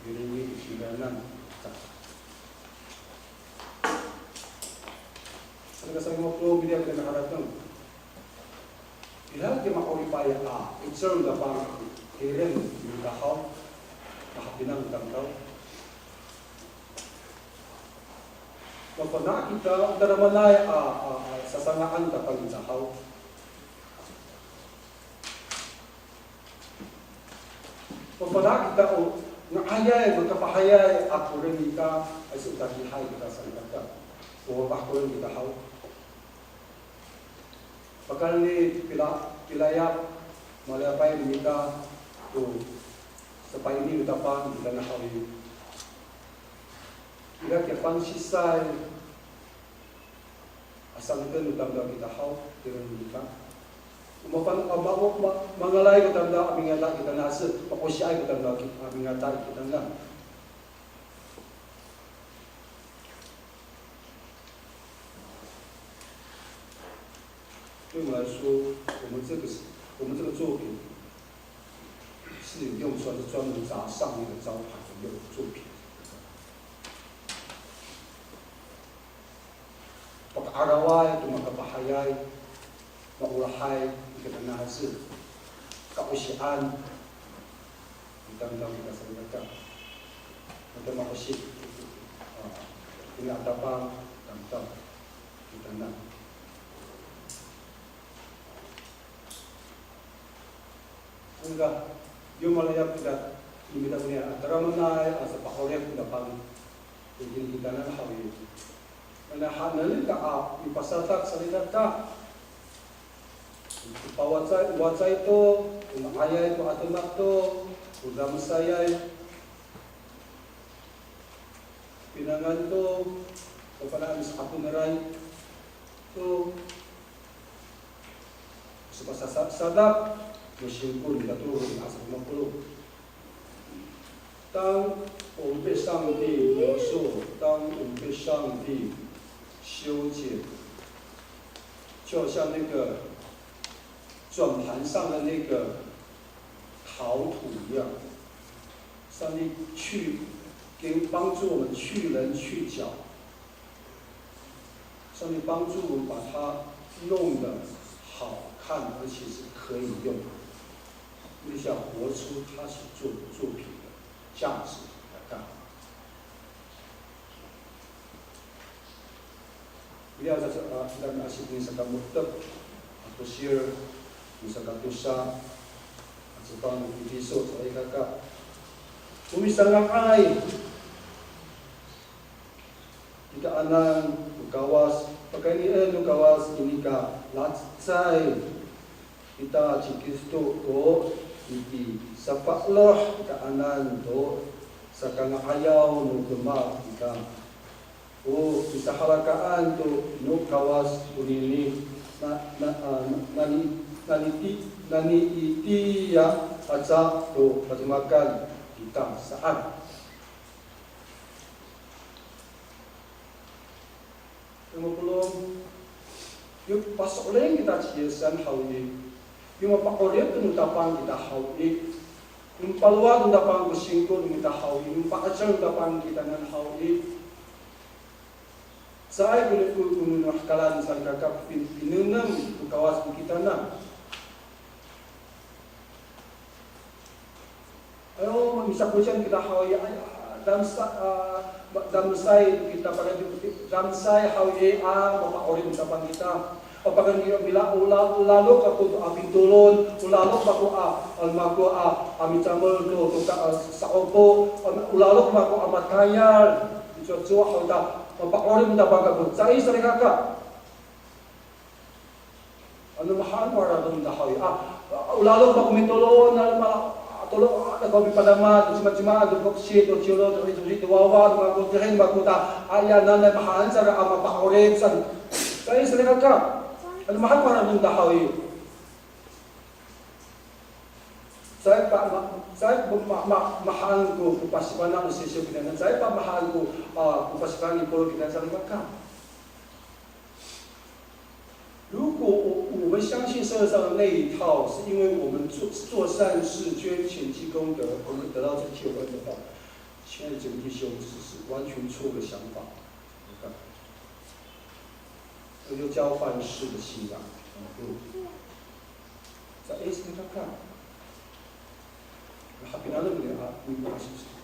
miringi i ciranan. Saka sa ko mako, miliyaw kita miharateng. Ira ko ma'oripay a 'icel no Tapang tireng no mita haw, mahapinang no tamdaw. Mafana' kita o tadamaanay a, a, a sasanga'an no Tapang ita haw. Mafana' kita o nga'ayay, makapahayay a koreng ita, a, so tatiihay kita salikaka. O mapah koreng kita haw. Pakayni pila, pilayap, maliyapay no mita to sapaini no Tapang no titaanan haw i. Ira kiya pangsisay a sangten no tamdaw kita haw, tireng no mita. O mafan, a, ma, ma, mangalay ko tamdaw a mingata kitanan, a, sa, pakosiay ko tamdaw ki, a mingata kitanan. Tireng no mita, 我们这个，我们这个作品是用出来是专门砸上面的招牌的一个作品。 Paka'araway to makapahayay, maolahay i kitanan a, sa, kaosian no tamdaw kita salikaka. Ata ma'osi, a, tina a tapang, tamdaw kitanan. Saka, yo malayap kita, no mita konian a tadamaanay a sapa'orip no tapang itini kitanan haw i. Mana hanen ka a mipasadak salikaka. O pawacay, o wacay to, o nga'ayay to a demak to, o damsayay pinangan to, o pana'an sa'aponeray to, sapasadak no singko no tatolo a saka lima polo'. 当我们被上帝描述，当我们被上帝修剪，就好像那个转盘上的那个陶土一样，上帝去给帮助我们去棱去角，上帝帮助我们把它弄得好看，而且是可以用，那叫活出它所做作品的价值来看。Iliyaw sa, a, kita miasip ni saka mo^tep a tosir, ni saka tosa a cepang no Episo, salikaka. O misanga'ay i kaanan no Kawas, pakaynien no Kawas i nika lacecay kita ci Kristo to mipisafa'eloh i kaanan to sakanga'ayaw no demak ita. O misahalakaan to no Kawas konini, na, na, a, nani, nani ti, nani itiya aca to pademakan kita saan. Lima polo', yo paso'elin kita ci Yisan haw i, yo mapa'orip to no tapang kita haw i, yo mapalowad to no tapang ko singko no mita haw i, yo mapa'icel to no tapang kitanan haw i. Caay ko, ko, ko no hekalan salikaka pin-, pinengneng ko Kawas ko kitanan. Ayo, misakocen kita haw i, ay, damsa, a, damsay kita, pakaen, damsay haw i, a, mapa'orip no tapang kita. A, pakaen, mila, o la, o lalok ako a pintolon, o lalok mako a, a, mako a, a micamol to, to ka, a, sa'opo, a, o lalok mako a matayal. Icowacowa haw ta, mapa'orip no tapang kako, caay salikaka. Ano mahaen ko rarom ita haw i, a, o lalok mako mitolon, ano ma, tolon, a, ako mipadama to cimacima, to foksi, to ciyolo, to icosi, to wawa, to mako, tihin mako ta, a, ya, nanay mahaen sa a mapa'orip san. Caay salikaka. Ano mahaen ko rarom ita haw i. Caay pa ma, caay pa ma, ma, mahaen ko, ko pasifana' no Seysyo kitanan, caay pa mahaen ko, a, ko pasifana' ni Pawlo kitanan salikaka. 如果我，我们相信社会上的那一套，是因为我们做，做善事、捐钱、积功德，我们得到这救恩的话，亲爱的姐妹弟兄，这是完全错误的想法。这个交换式的信仰。Sa, eh, salikaka. Hapinang no mita, a,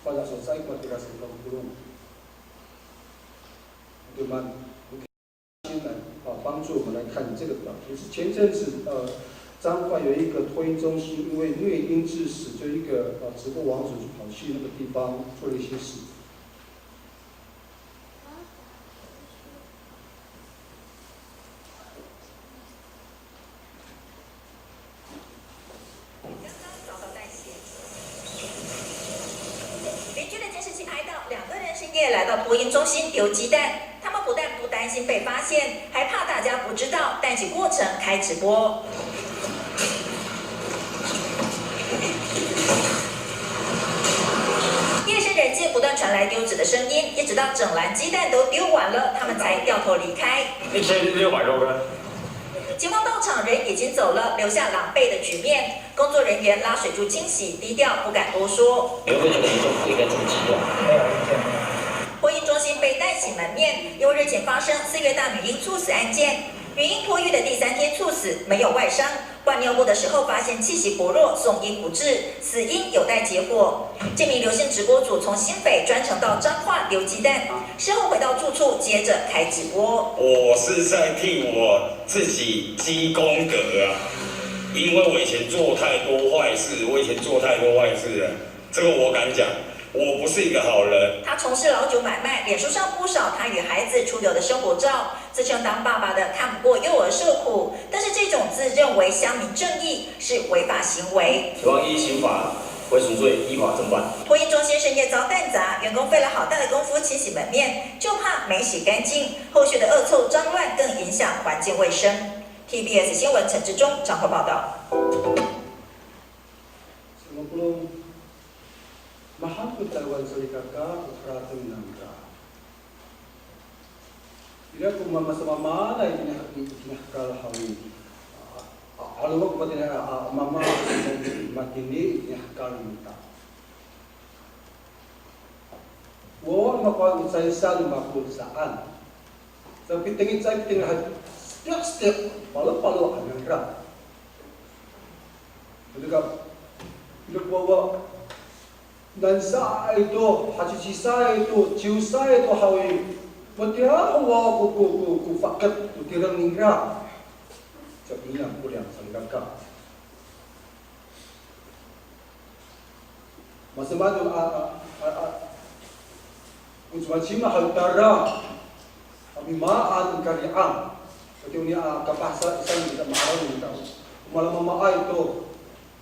pada sa, sa, iko tira sa iko. Teman, 先来，啊，帮助我们来看这个表，就是前阵子，呃，彰化有一个托婴中心，因为虐婴致死，就一个，呃，直播网主就跑去那个地方做了一些事。 邻居的监视器拍到，两个人深夜来到托婴中心丢鸡蛋。他们不但不担心被发现，还怕大家不知道，但其过程开直播。夜深人静，不断传来丢纸的声音，一直到整篮鸡蛋都丢完了，他们才掉头离开。一千六百多个。 警方到场，人已经走了，留下狼狈的局面。工作人员拉水柱清洗，低调，不敢多说。原本这个民众不应该这么激动。托婴中心被带起门面，因为日前发生四月大女婴猝死案件，女婴托育的第三天猝死，没有外伤，换尿布的时候发现气息薄弱，送医不治，死因有待解剖。这名刘姓直播主从新北专程到彰化留鸡蛋，事后回到住处，接着开直播。我是在替我自己积功德啊，因为我以前做太多坏事，我以前做太多坏事了。 这个我敢讲，我不是一个好人。他从事老酒买卖，脸书上不少他与孩子出游的生活照，自称当爸爸的看不过幼儿受苦，但是这种自认为乡民正义是违法行为。希望依刑法为赎罪，依法正办。托婴中心深夜遭弹砸，员工费了好大的功夫清洗门面，就怕没洗干净，后续的恶臭脏乱更影响环境卫生。T B S 新闻陈志忠彰化报道。 Singopolong, mahaen ko Taywan salikaka ko harateng nangra. Ira ko mama, sa mama na itini, itini hekal haw i. A, a, 'aloman ko matini, a, a, mama matini itini hekal mita. Wawa no mako o caysa no mako saan. Sa pitengil, sa pitengil ha, setiak, setiak, palo, palo, anangra. Nika, nika wawa, nani sa to, hacici sa to, ciw sa to haw i. Matiya ho wawa ko, ko, ko, ko faket, ko tireng ningra. Sa ina ko liyang salikaka. Masamaan a, a, a, a, o cimacima haw i tala, a mimaan kari'ang. Ati oni a kapah sa, sa kita ma'araw kita. O malamamaay to.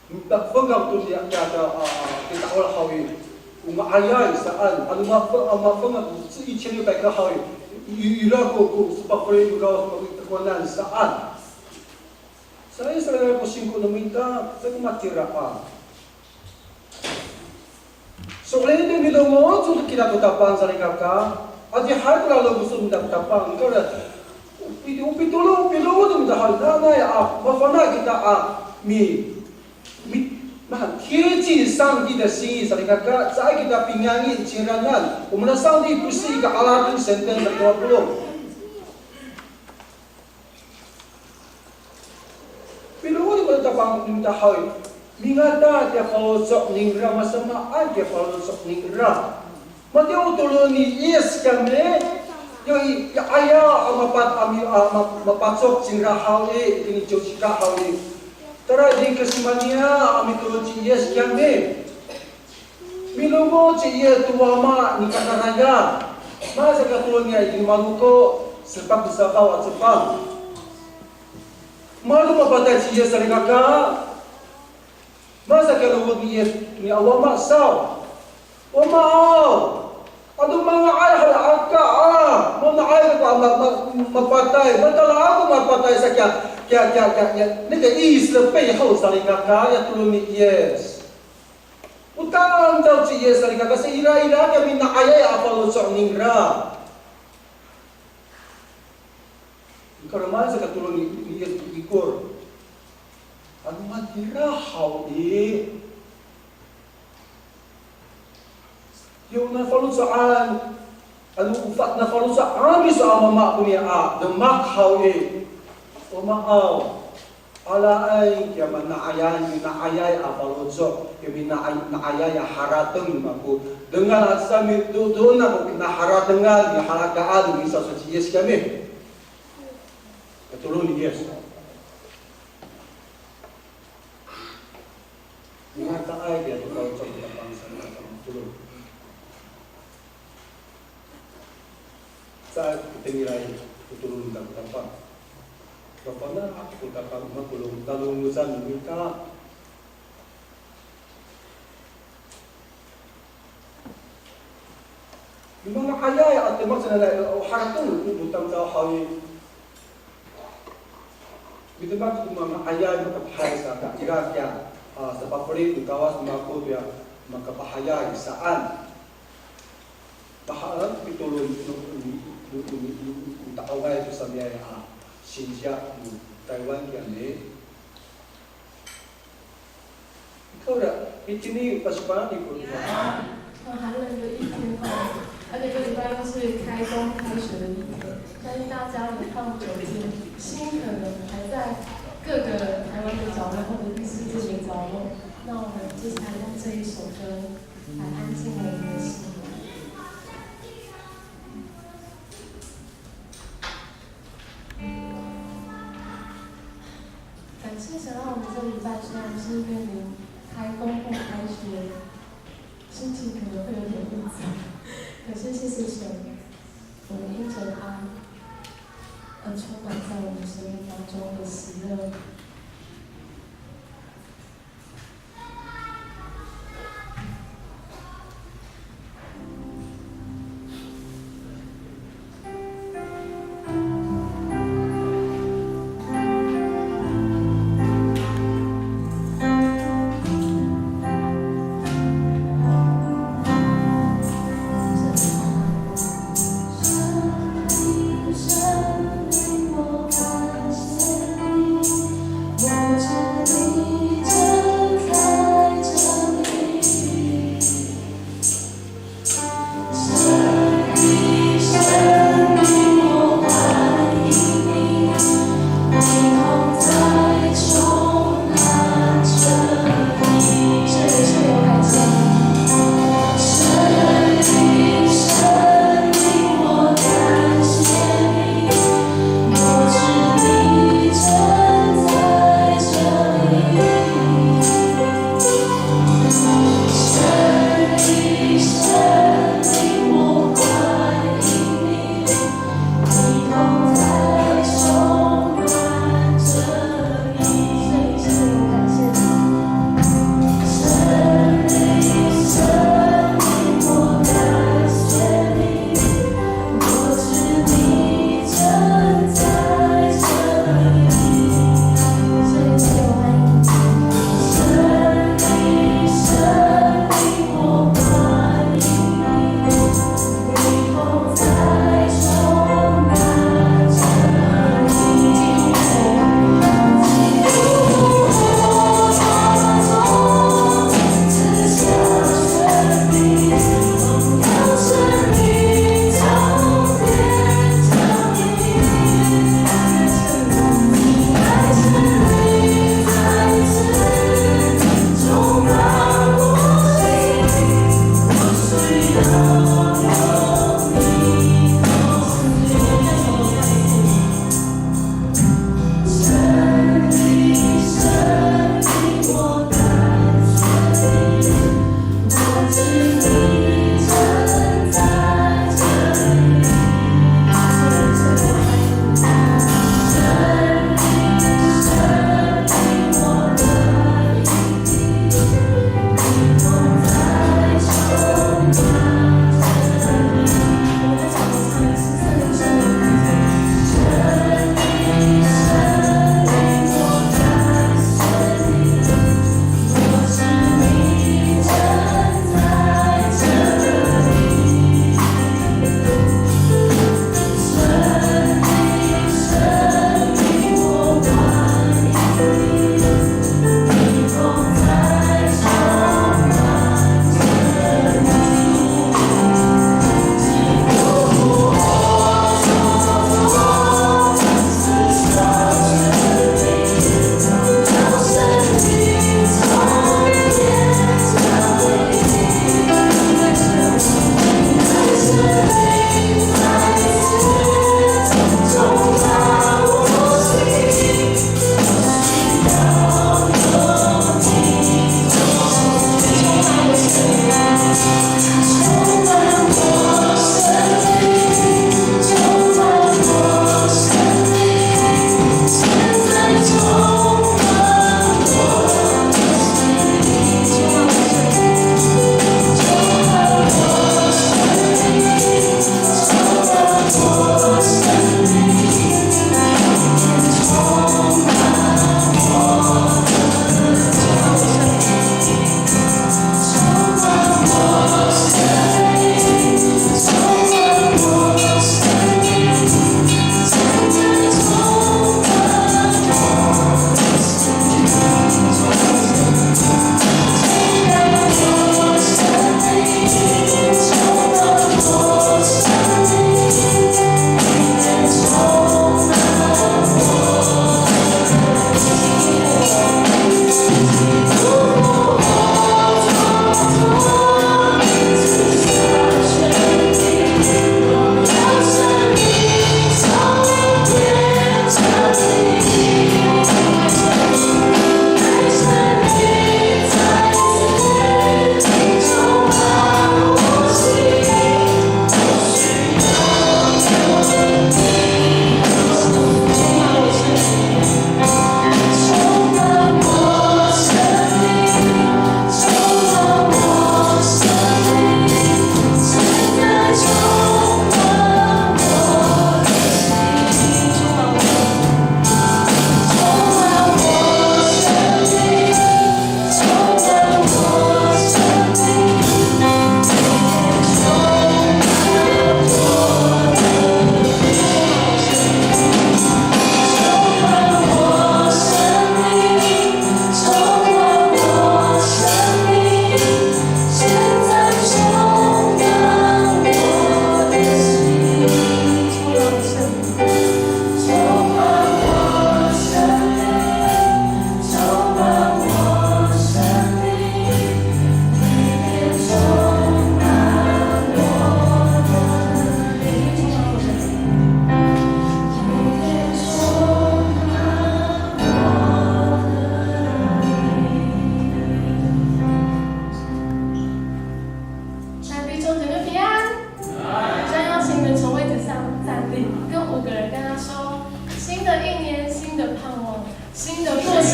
Mita fengak to niya, niya, a, a, kita ol haw i. O nga'ayay saan, ano mafe-, a, mafengak to, 是一千六百个 haw i. I, ira ko, ko, sepafeli ko Kawas makitakowanan saan. Sa i, sa ko singko no mita, sa ko matira a. So'elin to milongoc to kira to Tapang salikaka, adihay ko lalong so mita ko Tapang, nika ora, o pi-, o pitolon, o pilongoc to mita haw, nanay a, mafana' kita a, mi, mi, ma, 贴近上帝的心意 salikaka, caay kita pingangi cingranan, 我们的上帝不是一个 alalan senten sa ko polong. Pilongoc ko Tapang no mita haw i, mingata tiya faloco' ningra, masamaan tiya faloco' ningra. Matiya o tolon ni Yis kiyami, yo i, ya aya a mapat, a mi, a ma, mapacok cingra haw i, itini ciwcika haw i. Tayra itini Kesimaniya a mitolon ci Yis kiyami. Milongoc ci Yis to Wama nika karayra. Masa katolon niya itini Maroko sepat safaw a cefang. Malo mapatay ci Yis salikaka. Masa kalowid ni Yis toniya Wama saw. Wama aw. Ato manga'ay hala aka a. Manga'ay ako a ma, ma, mapatay. Matala ako mapatay sa kiya, kiya, kiya, kiya, kiya. 那个意思的背后 salikaka, ya tolon ni Yis. O tamdaw ci Yis salikaka, sa ira, ira kiya mina'ayay a faloco' ningra. Nika ora maan sa katolon ni, ni Yis to ikor. Ano matira haw i. Yo nafaloco'an, ano o fa, nafaloco'an miso a mama koniya a demak haw i. O Wama aw. Alaay kiya mana'ayay, mina'ayay a faloco', kiya mina'ay, na'ayay a harateng no mako. Dengan aca sa mi, do, doon ako kina haratengan, mihalakaen, misaw sa ci Yis kiyami. Katolon ni Yis. Mingataay kiya to faloco' kita pangsa, kita pangtolon. Sa itengilay ko tolon no Tapang. Tapang, na ko Tapang, makolong, talongocan no mita. Manga'ayay a demak sanay, o harateng no tamdaw haw i. Midemak to manga'ayay, makapahay sa ka ira kiya, a, sapafeli no Kawas no mako toya makapahayay saan. Mahaen ko pitolon no, no, no, no, no ta'ongay to samiyay a sinsiya no Taywan kiyami. Ikaw ira, itini pasifana' ko. 很寒冷的一天哦，而且这礼拜又是开工开学的日子。但是大家流放酒店，心可能还在各个台湾的角落或者是世界的角落。那我们接下来用这一首歌来安静我们的心。感谢神，让我们这礼拜虽然是面临开工或开学，心情可能会有点复杂，可是谢谢神，我们因着他而充满在我们生命当中的喜乐。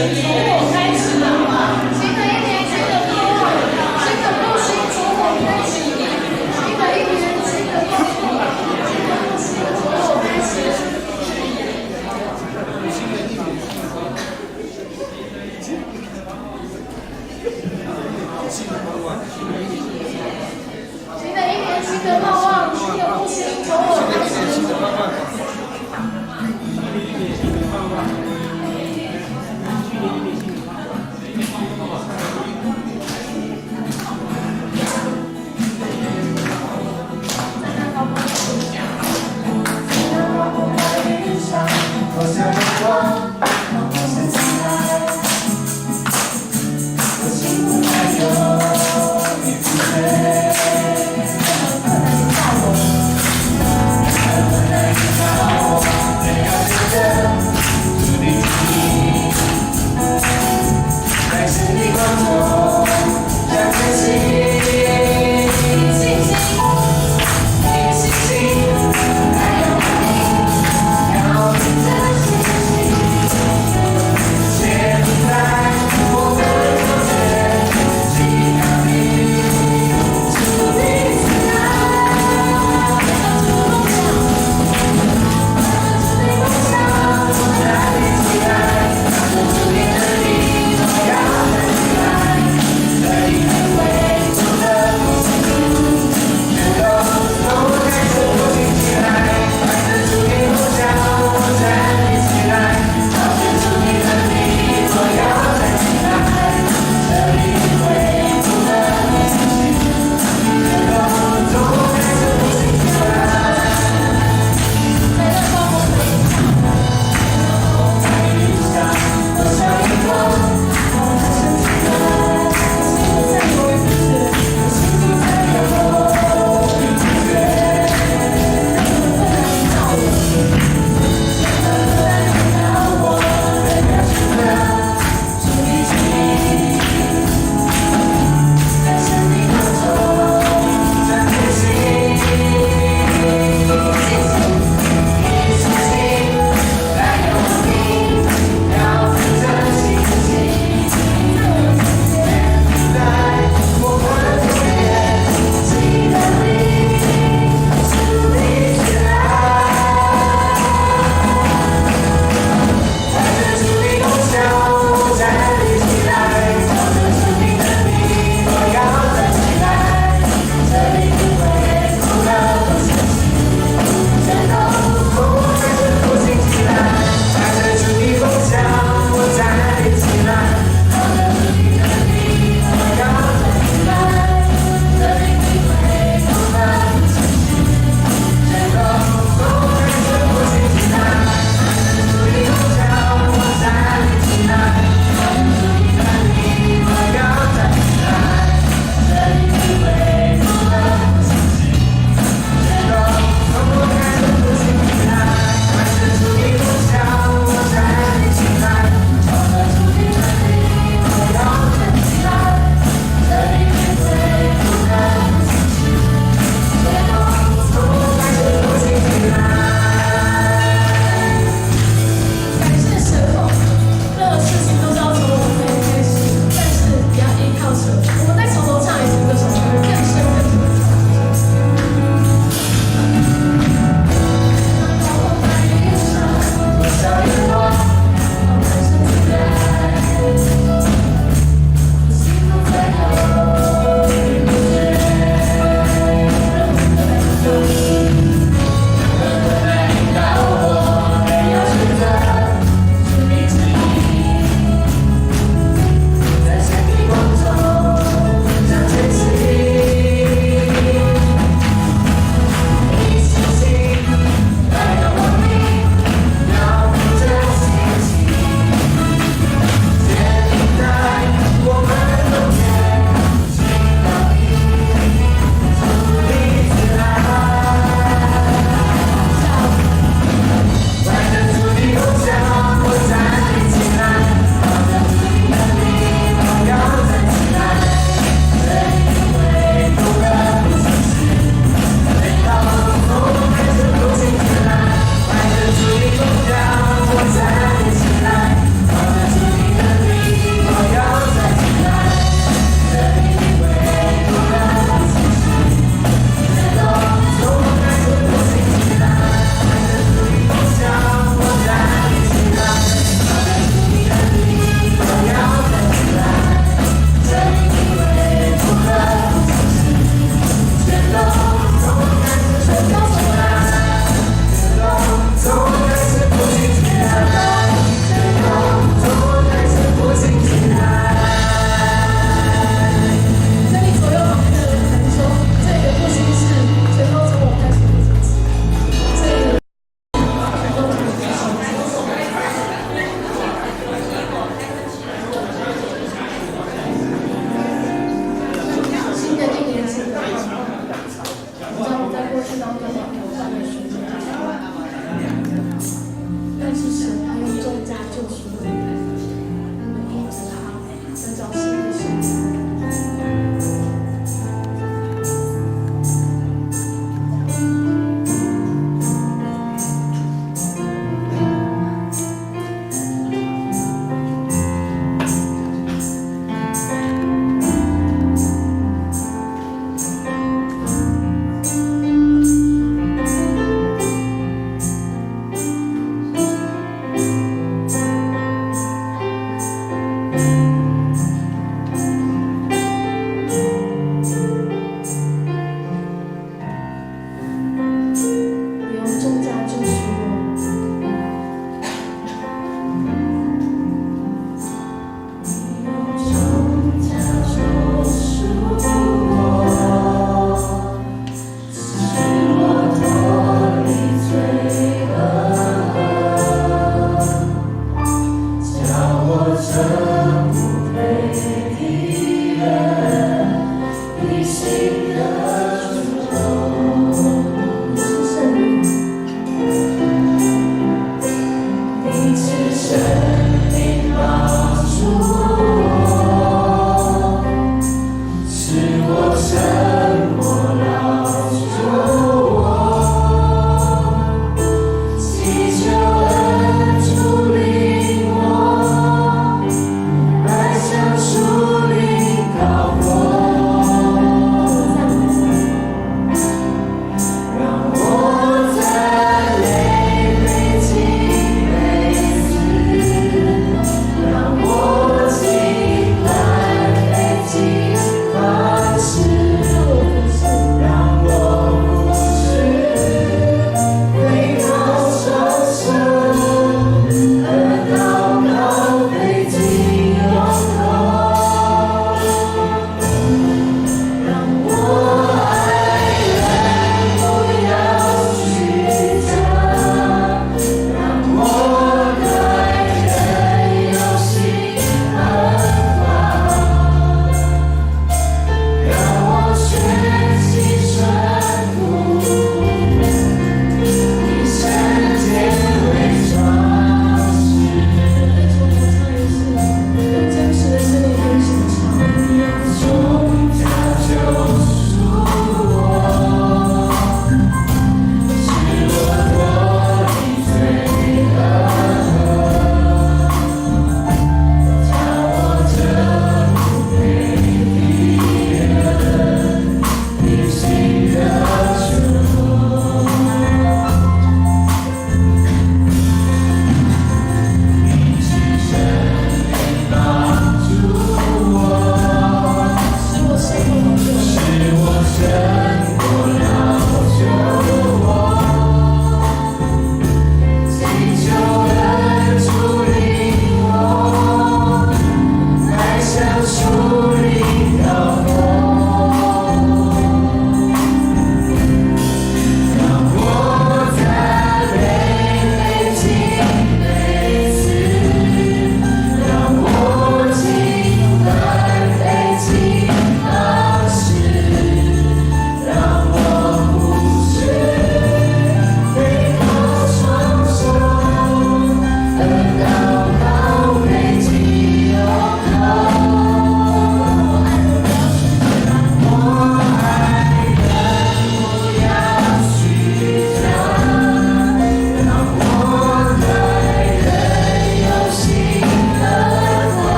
新的一年，新的盼望，新的复兴从我开始。新的一年，新的盼望，新的复兴从我开始。新的一年，新的盼望。